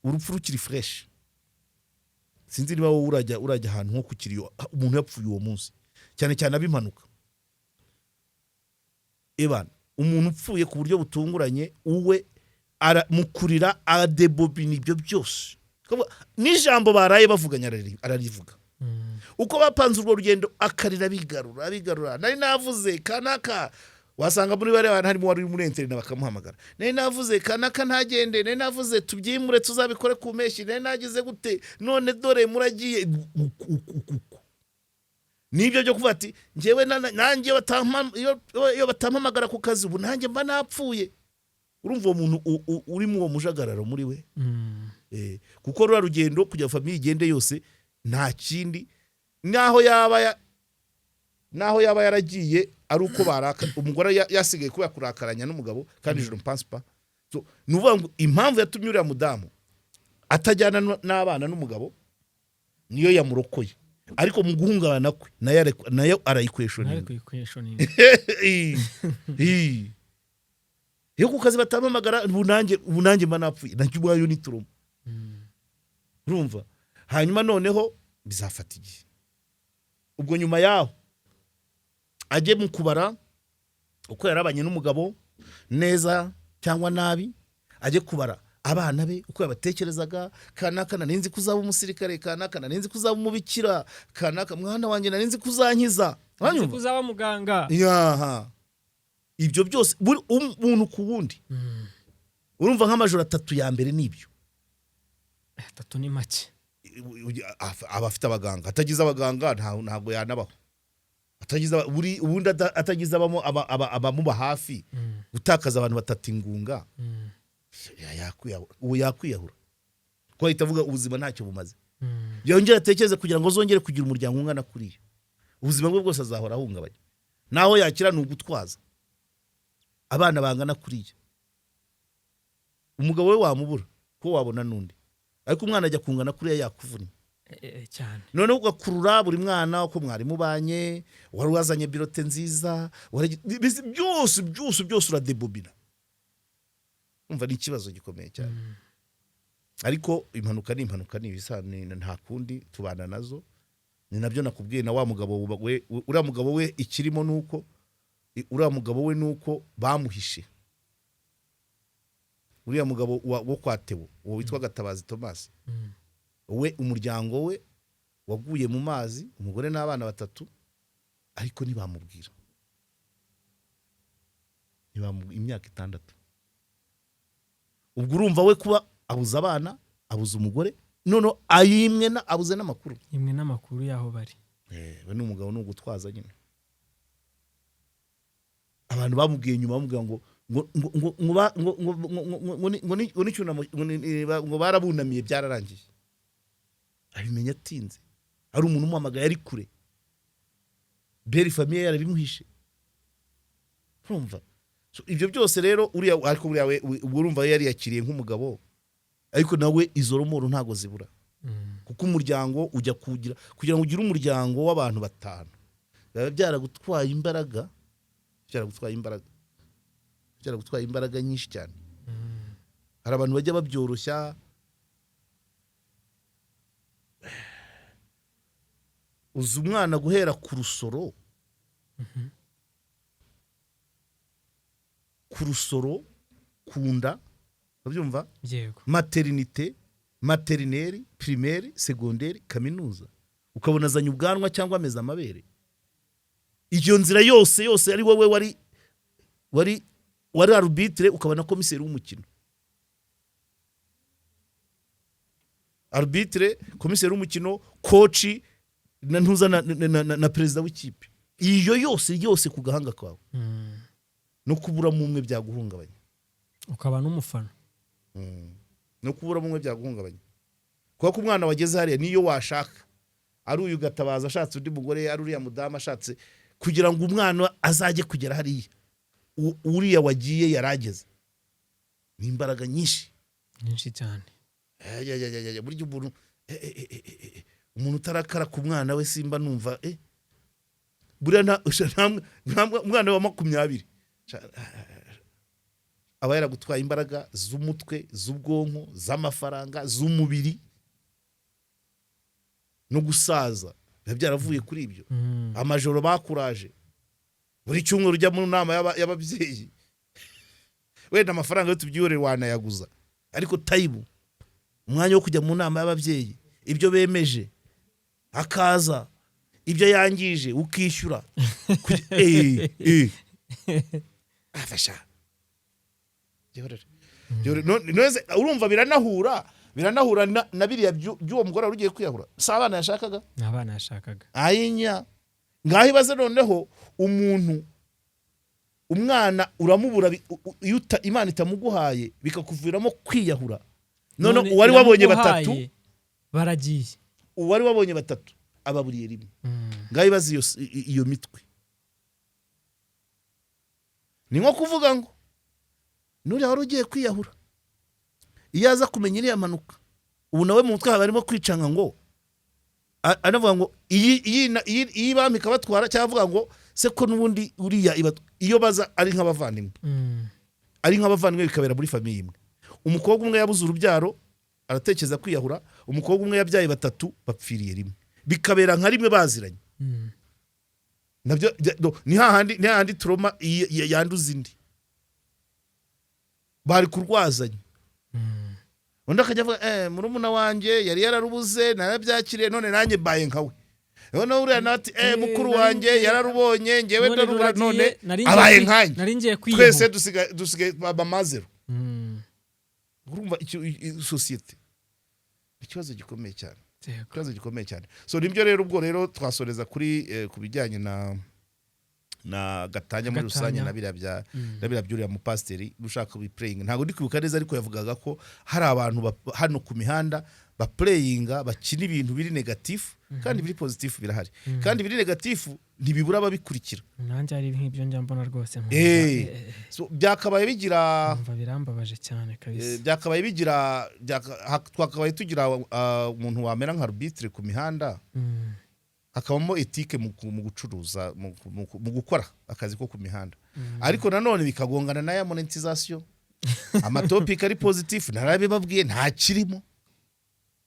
urupfu rukiri fresh, sinzi niba wowe urajya ahantu nko ku kiriyo, umuntu yapfuye uwo munsi, cyane cyane ab'impanuka. Ebana, umuntu upfuye ku buryo butunguranye, uwe mu kurira adebobina ibyo byose. Kuvuga, n'ijambo baraye bavuganye ararivuga. Uko bapanze urwo rugendo, akarira bigarura bigarura: "Nari navuze kanaka." Wasanga muri bariya bantu harimo wari uri muri internat, bakamuhamagara: "Nari navuze kanaka ntagende, nari navuze tubyimure tuzabikore ku mpeshyi, nari nagize gute, none dore muragiye." Uku nibyo byo kuvuga ati: "Njyewe nanjye iyo batampamagara ku kazi, ubu nanjye mba napfuye." Urumva uwo muntu uri mu uwo mujagararo muri we. Kuko ruriya rugendo kugira ngo famille igende yose, nta kindi, naho yaba yaragiye ari uko baraka umugore yasigaye kubera kurakaranya n'umugabo, kandi je ne pense pas. So, ni ukuvuga ngo impamvu yatumye uriya mudamu atajyana n'abana n'umugabo niyo yamurokoye, ariko mu guhungabana kwe nayo nawe arayikweshoninga. Kuyikweshoninga. Iyo ku kazi batampamagara, ubu nanjye mba napfuye, nacyo ubwayo ni trauma. Urumva? Hanyuma noneho bizafata igihe. Ubwo nyuma yaho ajye mu kubara uko yarabanye n'umugabo, neza cyangwa nabi, ajye kubara abana be uko yabatekerezaga: "Kanaka nari nzi ko uzaba umusirikare, kanaka nari nzi ko uzaba umubikira, kanaka mwana wanjye nari nzi ko uzankiza." Nzi Uranyumva? ko uzaba muganga. Yaha, ibyo byose, buri umuntu ku wundi. Urumva nk'amajoro 3 ya mbere nibyo. 3 ni make. Aba afite abaganga, atagize abaganga ntabwo yanabaho. Atagize ubundi atagize abamuba hafi, gutakaza abantu batatu ingunga, ubu yakwiyahura, ko ahita avuga ubuzima ntacyo bumaze. Yongere atekereze kugira ngo azongere kugira umuryango ungana kuriya, ubuzima bwe bwose azahora ahungabanya. Naho yakira ni ugutwaza abana bangana kuriya. Umugabo we wamubura ko wabona n'undi, ariko umwana ajya kungana kuriya yakuvunnye. Cyane. Noneho ugakurura buri mwana uko mwari mubanye, wari wazanye bulletin nziza, byose byose byose uradebobina. Umva, ni ikibazo gikomeye cyane. Ariko impanuka ni impanuka, ni nta kundi, tubana nazo. Ni nabyo nakubwiye na wa mugabo we, uriya mugabo we ikirimo nuko uriya mugabo we nuko bamuhishe. Uriya mugabo wo kwa Theo, uwo witwa Gatabazi Thomas, we umuryango we waguye mu mazi, umugore n'abana batatu, ariko ntibamubwira, imyaka 6. Ubwo urumva we kuba abuze abana, abuze umugore, noneho ayimwe abuze n'amakuru. Imwe n'amakuru y'aho bari. We n'umugabo ni ugutwaza nyine. Abantu bamubwiye nyuma, bamubwira ngo ngo ngo ngo ngo ba- ngo ngo ngo ngo ngo ni- ngo ni- ngo n'icyunamo, ngo barabunamiye, byararangiye. Abimenya atinze, ari umuntu umuhamagaye ari kure, belle famille yarabimuhishe. Urumva? So, ibyo byose rero uriya, ariko uriya we ubwo urumva yari yakiriye nk'umugabo, ariko nawe izo remords ntago zibura, kuko umuryango ujya kugira, kugira ngo ugire umuryango w'abantu batanu, biba byaragutwaye imbaraga, byaragutwaye imbaraga, byaragutwaye imbaraga nyinshi cyane. Hari abantu bajya babyoroshya. Uzi umwana guhera ku rusoro, ku rusoro, ku nda, urabyumva? Yego. Maternité. Maternelle, primaire, secondaire, kaminuza, ukabona azanye ubwanwa cyangwa ameze amabere. Iyo nzira yose yose ari wowe wari arbitre, ukabona komiseri w'umukino, arbitre, komiseri w'umukino, coach na ntuza na perezida w'ikipe, iyo yose yose ku gahanga kawe. No kuburamo umwe byaguhungabanya. Ukaba n'umufana. No kuburamo umwe byaguhungabanya, kuko ko umwana wageze hariya, niyo washaka ari uyu Gatabaza ashatse undi mugore, ari uriya mudamu ashatse, kugira ngo umwana azajye kugera hariya uriya wagiye yarageze, ni imbaraga nyinshi. Nyinshi cyane. Ay, ay, ay, ay, ay, burya umuntu umuntu utarakara ku mwana we, simba numva buriya nta mwana wa 20 aba yaragutwaye imbaraga z'umutwe, z'ubwonko, z'amafaranga, z'umubiri, no gusaza biba byaravuye kuri ibyo. Amajoro bakuraje buri cyumweru ujya mu nama y'ababyeyi, wenda amafaranga yo tubyihorere wanayaguza, ariko tayibu, umwanya wo kujya mu nama y'ababyeyi, ibyo bemeje akaza, ibyo yangije ukishyura. Afasha. Byihorere. Byihorere. None urumva biranahura na biriya by'uwo mugore wari ugiye kwiyahura, si abana yashakaga? Ni abana yashakaga. Ayinya, ngaho ibaze noneho umuntu, umwana uramubura, iyo Imana itamuguhaye bikakuviramo kwiyahura. None uwari wabonye batatu iramuguhaye, baragiye. Uwari wabonye batatu ababuriye rimwe. Ngaho ibaze iyo mitwe. Ni nko kuvuga ngo nuriya wari ugiye kwiyahura, iyo aza kumenya iriya mpanuka, ubu nawe mu mutwe haba harimo kwicanga ngo anavuga ngo iyi bampa ikabatwara, cyangwa avuga ngo se ko n'ubundi uriya iyo baza ari nk'abavandimwe, ari nk'abavandimwe, bikabera muri famille imwe, umukobwa umwe yabuze urubyaro aratekereza kwiyahura, umukobwa umwe yabyaye batatu bapfiriye rimwe, bikabera nka rimwe baziranye. Nabyo no, ni hahandi trauma yanduza indi, bari kurwazanya. Undi akajya avuga murumuna wanjye yari yararubuze, narabyakiriye, none nanjye mbaye nkawe. Noneho uriya nawe ati mukuru wanjye yararubonye, ngewe None ndarubura, ruragiye, none nari ngiye abaye nkanjye. Nari ngiye kwiyahura. Twese dusigaye bamazero. Urumva sosiyete, ikibazo gikomeye cyane. Ikibazo gikomeye cyane. So nibyo rero, ubwo rero twasoreza kuri ku bijyanye na gatanya muri rusange. Gatanya. Na biriya bya na biriya by'uriya mupasiteri ushaka kubipureyinga, ntabwo ndi kwibuka neza, ariko yavugaga ko hari abantu hano ku mihanda bapureyinga, bakina ibintu biri négatif, kandi biri positif birahari, kandi biri négatif ntibibura ababikurikira. Nanjye hari nk'ibyo njya mbona rwose nkumva, So, byakabaye bigira nkumva birambabaje cyane kabisa. Byakabaye bigira twakabaye tugira umuntu wamera nka arbitre ku mihanda, hakabamo éthique mu gucuruza, mu gukora akazi ko ku mihanda, ariko nanone bikagongana n'aya monétisation. Ama topic ari positif, narabibabwiye, nta kirimo,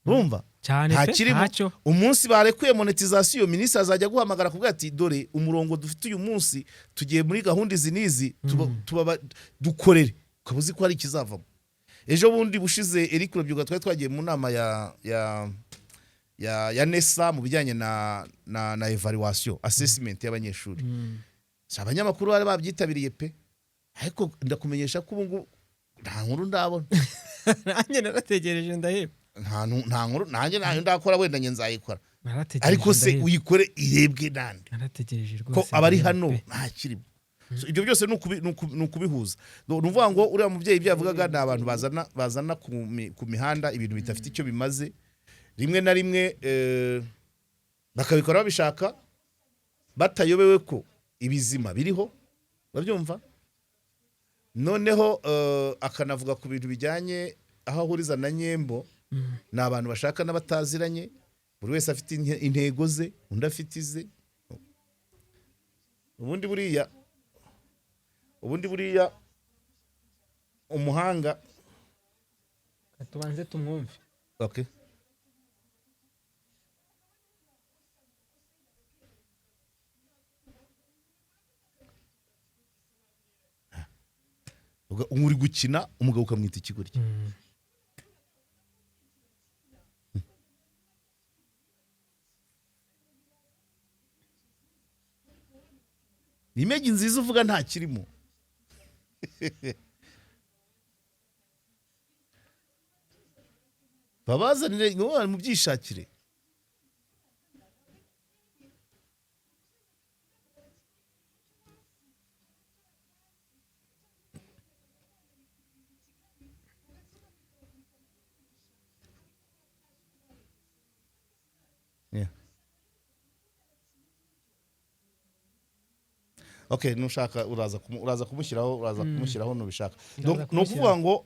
urumva? Cyane Nta pe. kirimo. Ntacyo. Umunsi barekuye monétisation, minisitiri azajya aguhamagara kuvuga ati dore umurongo dufite uyu munsi, tugiye muri gahunda izi n'izi, dukorere, ukaba uzi ko hari ikizavamo. Ejo bundi bushize, Eric Rubyiruko, twari twagiye mu nama ya NESA mu bijyanye na evaluation, assessment y'abanyeshuri. Si abanyamakuru bari babyitabiriye pe, ariko ndakumenyesha ko ubu ngubu nta nkuru ndabona. Nanjye narategereje ndaheba. Nta nkuru nanjye ntayo ndakora, wenda njye nzayikora. Narategereje Ariko se ndaheba. uyikore irebwe nande? Narategereje Ko rwose abari ndaheba hano pe. nta kirimo. So, ibyo byose ni ukubihuza. Ni ukuvuga ngo uriya mubyeyi ibyo yavugaga ni abantu bazana ku mihanda ibintu bidafite icyo bimaze, rimwe na rimwe bakabikora babishaka, batayobewe ko ibizima biriho, urabyumva? Noneho akanavuga ku bintu bijyanye aho ahuriza na Nyembo. Ni abantu bashaka n'abataziranye, buri wese afite intego ze, undi afite ize. Ubundi buriya umuhanga Tubanze tumwumve. Okay. Uri gukina umugabo ukamwita ikigoryi. Ni image nziza uvuga nta kirimo. Babazanire ngo mubyishakire. Yeah. Okay, nushaka uraza kumushyiraho, uraza kumushyiraho nubishaka. Ndaza Donc, ni kumushyiraho. ukuvuga ngo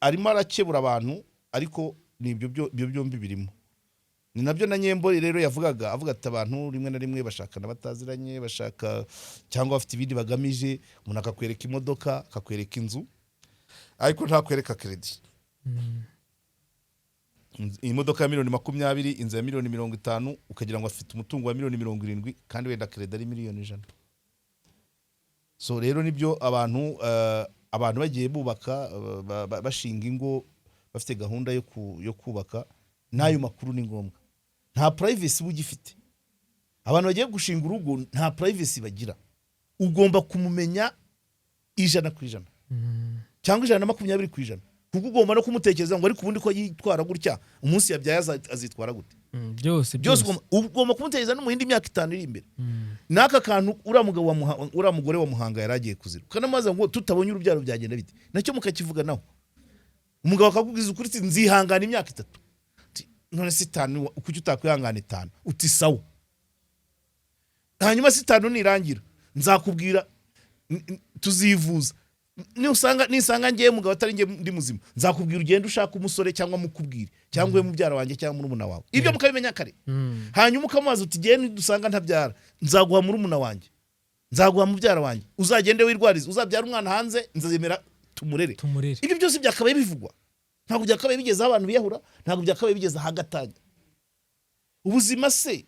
arimo arakebura abantu, ariko ni ibyo ibyo byombi birimo. Ni nabyo na Nyembo rero yavugaga, avuga ati abantu rimwe na rimwe bashakana bataziranye, bashaka cyangwa bafite ibindi bagamije. Umuntu akakwereka imodoka, akakwereka inzu, ariko ntakwereka crédit. Imodoka ya miliyoni 20, inzu ya miliyoni 50, ukagira ngo afite umutungo wa miliyoni 70, kandi wenda crédit ari miliyoni 100. So rero nibyo abantu bagiye bubaka, bashinga ingo bafite gahunda yo kubaka, n'ayo makuru ni ngombwa. Nta privacy uba ugifite. Abantu bagiye gushinga urugo nta privacy bagira. Ugomba kumumenya 100% cyangwa 120%, kuko ugomba no kumutekereza ngo ariko ubundi ko yitwara gutya, umunsi yabyaye azitwara gute? Byose. Byose ugomba kumutekereza no mu yindi myaka 5 iri imbere. N'aka kantu uriya mugabo wa uriya mugore wa Muhanga yari agiye kuzira, ukanamubaza ngo tutabonye urubyaro byagenda bite, nacyo mukakivuganaho. Umugabo akakubwiza ukuri ati nzihangana imyaka 3. Uti, none se 5 kuki utakwihangana 5? Uti sawa, hanyuma se 5 nirangira nzakubwira, tuzivuza, nisanga ngewe mugabo atari ngewe ndi muzima, nzakubwira ugende ushaka umusore, cyangwa mukubwire, cyangwa we mubyara wanjye cyangwa murumuna wawe. Ibyo mukabimenya kare. Hanyuma ukamubaza uti genda dusanga ntabyara, nzaguha murumuna wanjye, nzaguha mubyara wanjye, uzagende wirwarize, uzabyara umwana hanze, nzemera tumurere. Tumurere. Ibyo byose byakabaye bivugwa. Ntabwo byakabaye bigeze aho abantu biyahura, ntabwo byakabaye bigeze ahagatanya ubuzima. Se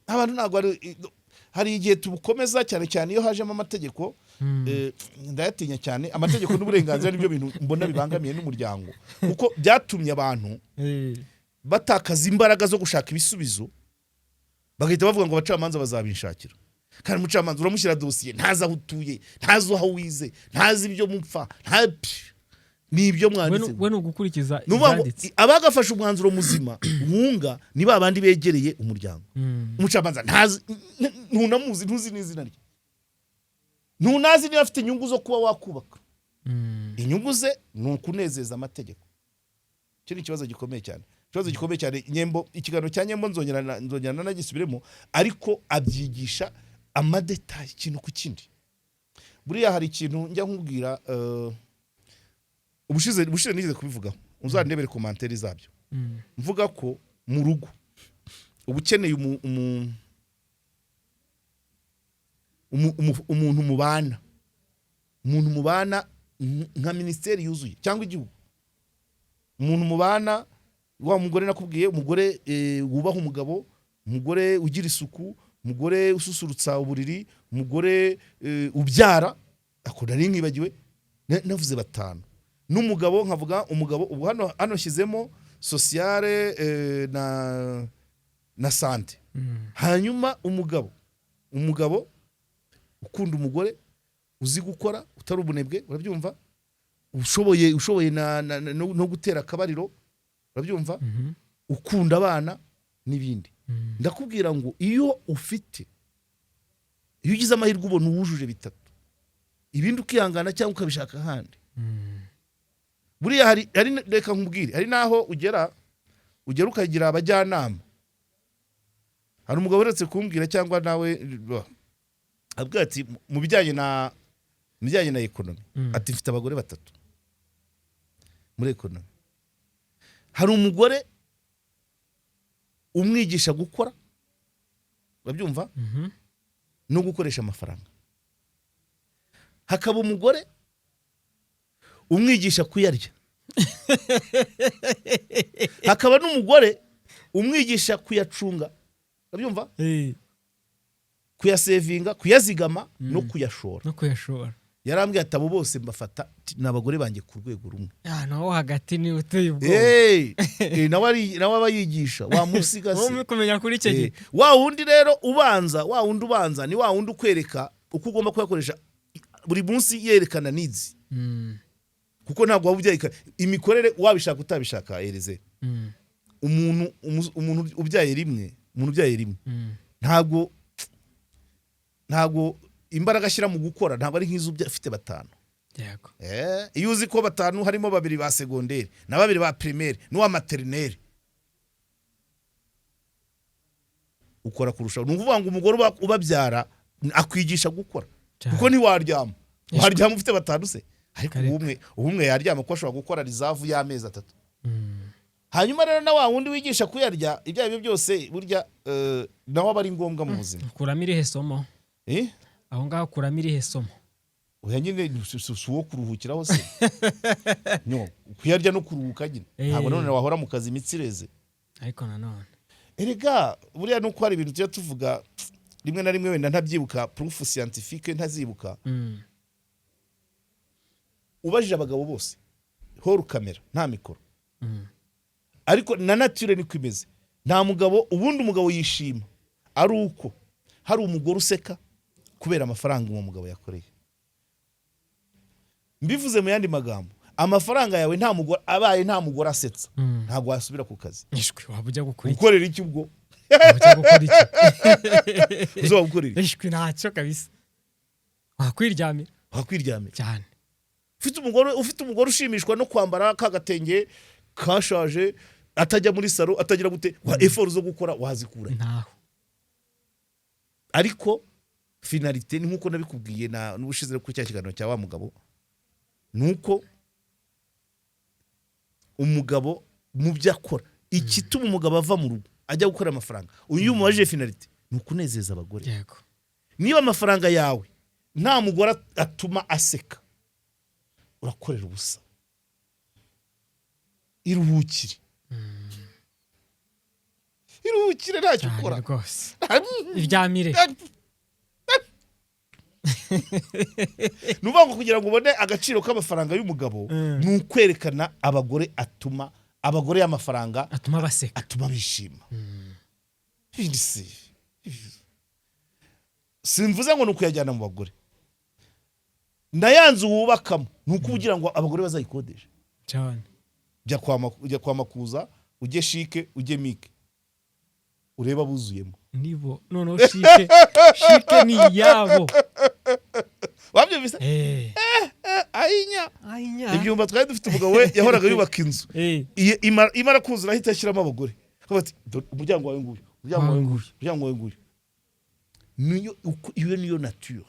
abantu ntabwo ari, hari igihe tubukomeza cyane cyane iyo hajemo amategeko. Ndayatinya cyane amategeko n'uburenganzira, nibyo bintu mbona bibangamiye n'umuryango, kuko byatumye abantu batakaza imbaraga zo gushaka ibisubizo, bagahita bavuga ngo abacamanza bazabinshakira. Kandi umucamanza uramushyira dosiye, ntazi aho utuye, ntazi aho wize, ntazi ibyo mupfa, nta ni ibyo mwanditse. We ni ugukurikiza Ni ukuvuga ngo ibyanditse. abagafashe umwanzuro muzima wunga ni ba bandi begereye umuryango. Umucamanza ntazi, ntunamuzi, ntuzi n'izina rye, ntunazi niba afite inyungu zo kuba wakubaka. Inyungu ze ni ukunezeza amategeko. Icyo ni ikibazo gikomeye cyane, ikibazo gikomeye cyane. Nyembo, ikiganiro cya Nyembo nzongera nanagisubiremo, ariko abyigisha ama détails, ikintu ku kindi. Buriya hari ikintu njya nkubwira, ubushize nigeze kubivugaho, uzandebere commentaires zabyo. Mvuga ko mu rugo uba ukeneye umuntu mubana, umuntu mubana nka minisiteri yuzuye cyangwa igihugu. Umuntu mubana, wa mugore nakubwiye, umugore wubaha umugabo, umugore ugira isuku, umugore ususurutsa uburiri, umugore ubyara, ako nari nkibagiwe. Navuze batanu, n'umugabo nkavuga umugabo. Ubu hano shyizemo sociale na santé. Hanyuma umugabo ukunda umugore, uzi gukora, utari ubunebwe, urabyumva, ushoboye na no gutera akabariro, urabyumva, ukunda abana n'ibindi. Ndakubwira ngo iyo ugize amahirwe ubona uwujuje bitatu, ibindi ukihangana cyangwa ukabishaka ahandi. Buriya hari, reka nkubwire, hari n'aho ugera ukagira abajyanama. Hari umugabo uretse kumbwira cyangwa nawe abwira ati mu bijyanye na économie, ati mfite abagore batatu muri économie. Hari umugore umwigisha gukora, urabyumva, no gukoresha amafaranga. Hakaba umugore umwigisha kuyarya. Hakaba n'umugore umwigisha kuyacunga, urabyumva, kuyasevinga, kuyazigama no kuyashora. No kuyashora. Yarambwiye ati abo bose mbafata ni abagore banjye ku rwego rumwe. Ah, naho hagati niwe uteye ubwoba. Hey, nawe aba yigisha wamusiga se. Wowe kumenya kuri icyo gihe. Wa wundi rero ubanza, wa wundi ubanza ni wa wundi ukwereka. Uko ugomba kuyakoresha buri munsi yerekana needs, kuko ntabwo waba ubyaye imikorere wabishaka utabishaka ereze. Umuntu ubyaye rimwe, umuntu ubyaye rimwe, ntabwo imbaraga ashyira mu gukora ntabwo ari nk'izo ufite batanu. Iyo uzi ko batanu harimo babiri ba secondaire na babiri ba primaire n'uwa maternelle, ukora kurushaho. Ni ukuvuga ngo umugore ubabyara akwigisha gukora, kuko ntiwaryama. Waryama ufite batanu se? Ariko ubumwe yaryama, kuko ashobora gukora reserve y'amezi 3. Hanyuma rero na wa wundi wigisha kuyarya, ibyo ari byo byose burya nawe aba ari ngombwa mu buzima. Ukuramo irihe somo? Eh? Aho ngaho ukuramo irihe somo? Oya nyine, si uwo kuruhukiraho se? No kuyarya no kuruhuka nyine. Ntabwo none wahora mu kazi imitsi ireze. Ariko nanone Erega buriya nuko hari ibintu tujya tuvuga rimwe na rimwe, wenda ntabyibuka proof scientifique, ntazibuka. Ubajije abagabo bose hors caméra, nta mikoro, ariko na nature niko imeze. Nta mugabo, ubundi umugabo yishima ari uko hari umugore useka kubera amafaranga uwo mugabo yakoreye. Mbivuze mu yandi magambo, amafaranga yawe nta mugore abaye, nta mugore asetsa, ntabwo wasubira ku kazi. Ishwi, waba ujya gukora iki? Gukorera iki ubwo? Waba ujya gukora iki? Uzaba gukorera iki? Ishwi, ntacyo kabisa, wakwiryamira. Wakwiryamira. Cyane. Ufite umugore ushimishwa no kwambara ka gatenge kashaje, atajya muri salon, atagira gute, wa effort zo gukora wazikura? Ntaho. Ariko finalité ni nkuko nabikubwiye na n'ubushize kuri cya kiganiro cya wa mugabo, nuko umugabo mu byo akora, igituma umugabo ava mu rugo ajya gukora amafaranga, uyu iyo umubajije finalité ni ukunezeza abagore. Niba amafaranga yawe nta mugore atuma aseka, urakorera ubusa. Iruhukire, iruhukire, ntacyo Cyane. ukora. Rwose iryamire. Ni ukuvuga ngo kugira ngo ubone agaciro k'amafaranga y'umugabo, ni ukwerekana abagore atuma, abagore y'amafaranga atuma baseka, atuma bishima. Ibindi si simvuze ngo ni ukuyajyana mu bagore. Na ya nzu wubakamo ni uko ugira ngo abagore bazayikodeshe. Jya kwa Makuza, ujye CHIC, ujye MIC, urebe abuzuyemo. Nibo noneho CHIC, CHIC ni iyabo. Wabyumvise? Eh. Ayinya. Ayinya. Ibyumba twari dufite, umugabo we yahoraga yubaka inzu. Imara kuzura ahita ashyiramo abagore. Akavuga ati: "Dore umuryango wawe nguyu, umuryango wawe nguyu, umuryango wawe nguyu." Niyo iyo niyo nature.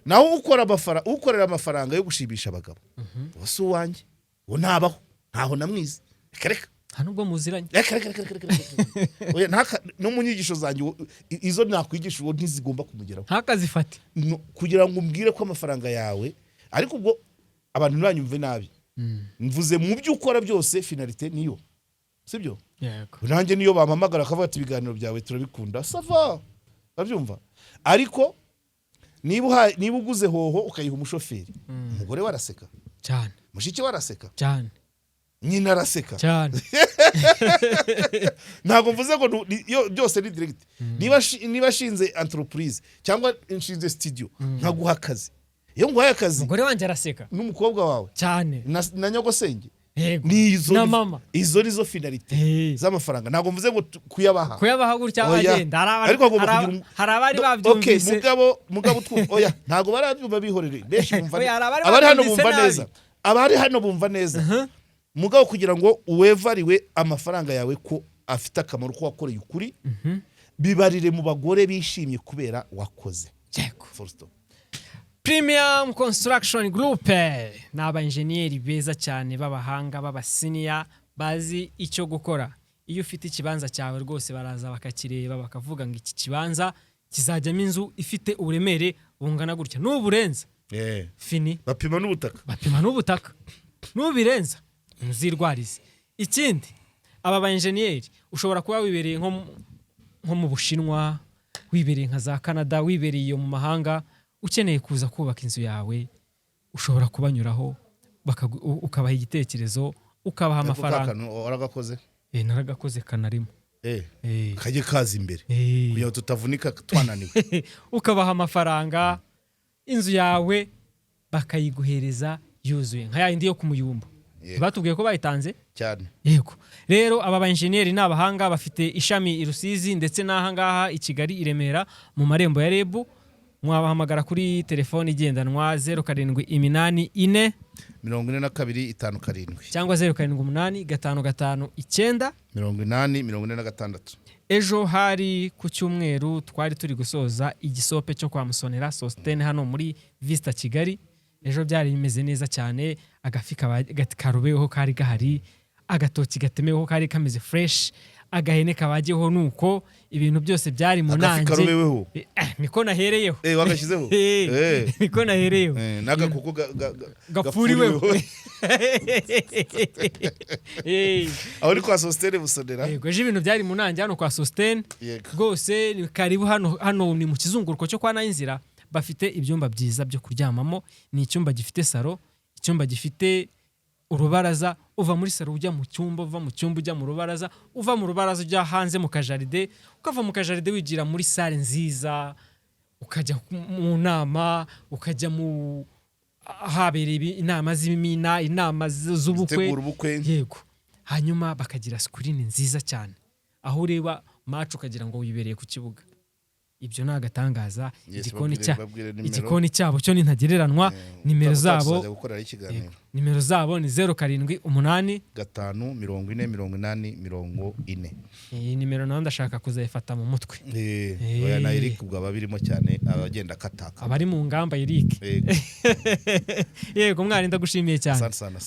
Naho ukora amafaranga, ukorera amafaranga yo gushimisha abagabo, uwo si uwanjye, uwo ntabaho, ntaho namwize, reka reka. Nta nubwo muziranye. Reka reka reka reka reka reka. Oya, no mu nyigisho zanjye izo nakwigisha uwo ntizigomba kumugeraho. Ntakazifate. No, kugira ngo umbwire ko amafaranga yawe, ariko ubwo abantu ntibanyumve nabi, mvuze mu byo ukora byose finalité niyo, sibyo? Yego. Nanjye niyo bampamagara akavuga ati: "Ibiganiro byawe turabikunda," ça va, urabyumva. Ariko niba uguze hoho ukayiha umushoferi, umugore we araseka? Cyane. Mushiki we araseka? Cyane. Nyina araseka? Cyane. Ntabwo mvuze ngo byose ni direct. Niba ashinze entreprise cyangwa nshinze studio nkaguha akazi, iyo nguhaye akazi, Umugore wanjye araseka. n'umukobwa wawe Cyane. na nyogosenge. Yego. Ni izo Na mama. Izo nizo finalité z'amafaranga. Ntabwo mvuze ngo kuyabaha. Kuyabaha gutya Oya. agenda hari Ariko agomba hari kugira hari abari Okay, babyumvise. mugabo utwumva, oya, ntabwo barabyumva, bihorere. Benshi bumva Oya, hari abari abari hano babyumvise bumva nabi. neza, abari hano bumva neza. Mugabo kugira ngo uwevariwe amafaranga yawe ko afite akamaro, ko wakoreye ukuri, bibarire mu bagore bishimye kubera wakoze. Full stop. Premium Construction Group ni abaenjeniyeri beza cyane b'abahanga b'abasiniya bazi icyo gukora. Iyo ufite ikibanza cyawe rwose baraza bakakireba, bakavuga ngo iki kibanza kizajyamo inzu ifite uburemere bungana gutya, nuburenza fini. Bapima n'ubutaka. Bapima n'ubutaka, nubirenza ntuzirwarize. Ikindi, aba ba enjeniyeri ushobora kuba wibereye nko mu Bushinwa, wibereye nka za Canada, wibereye iyo mu mahanga, ukeneye kuza kubaka inzu yawe, ushobora kubanyuraho ukabaha igitekerezo, ukabaha Ariko ka amafaranga. kantu waragakoze? Eh, naragakoze, kanarimo. Kajye kaza imbere kugira ngo tutavunika twananiwe. Ukabaha amafaranga, inzu yawe bakayiguhereza yuzuye nka ya yindi yo ku Muyumbo. Batubwiye ko bayitanze. Cyane. Yego, rero aba ba enjeniyeri ni abahanga, bafite ishami i Rusizi ndetse n'aha ngaha i Kigali, i Remera mu marembo ya REB. Mwabahamagara kuri telefoni igendanwa 0784 42 57 cyangwa 078 559 80 46. Ejo hari ku cyumweru, twari turi gusoza igisope cyo kwa Musonera Sositene hano muri Vista Kigali. Ejo byari bimeze neza cyane, agafi karobeweho kari gahari, agatoki gatemeweho kari kameze fresh, agahene kabageho, nuko ibintu byose byari mu Agafi nanjye. karobeweho? Niko nahereyeho. Wagashyizeho? Niko nahereyeho. N'agakoko gapfuriweho. Aho ni kwa Sositene Busonera. Yego, ejo ibintu byari mu nanjye hano kwa Sositene. Rwose ni karibu hano, hano ni mu kizunguruko cyo kwa Nayinzira. Bafite ibyumba byiza byo kuryamamo, ni icyumba gifite salo, icyumba gifite urubaraza. Uva muri salo ujya mu cyumba, uva mu cyumba ujya mu rubaraza, uva mu rubaraza ujya hanze mu kajaride, ukava mu kajaride wigira muri salle nziza, ukajya mu nama, ukajya mu ahabereye inama z'imina, inama z'ubukwe. Gutegura ubukwe. Yego, hanyuma bakagira screen nziza cyane aho ureba match ukagira ngo wibereye ku kibuga. Ibyo ni agatangaza. Yes, Igikoni cya babwire nimero. Igikoni cyabo cyo ni ntagereranwa. Nimero zabo tuzajya gukoreraho ikiganiro. Yego. Nimero zabo ni 078 5 40 80 40. Iyi nimero nayo ndashaka kuzayifata mu mutwe. Oya, na Eric ubwo aba birimo cyane, abagenda akataka. Abari mu ngamba, Eric. Yego. Yego mwari, ndagushimiye cyane. Asante sana.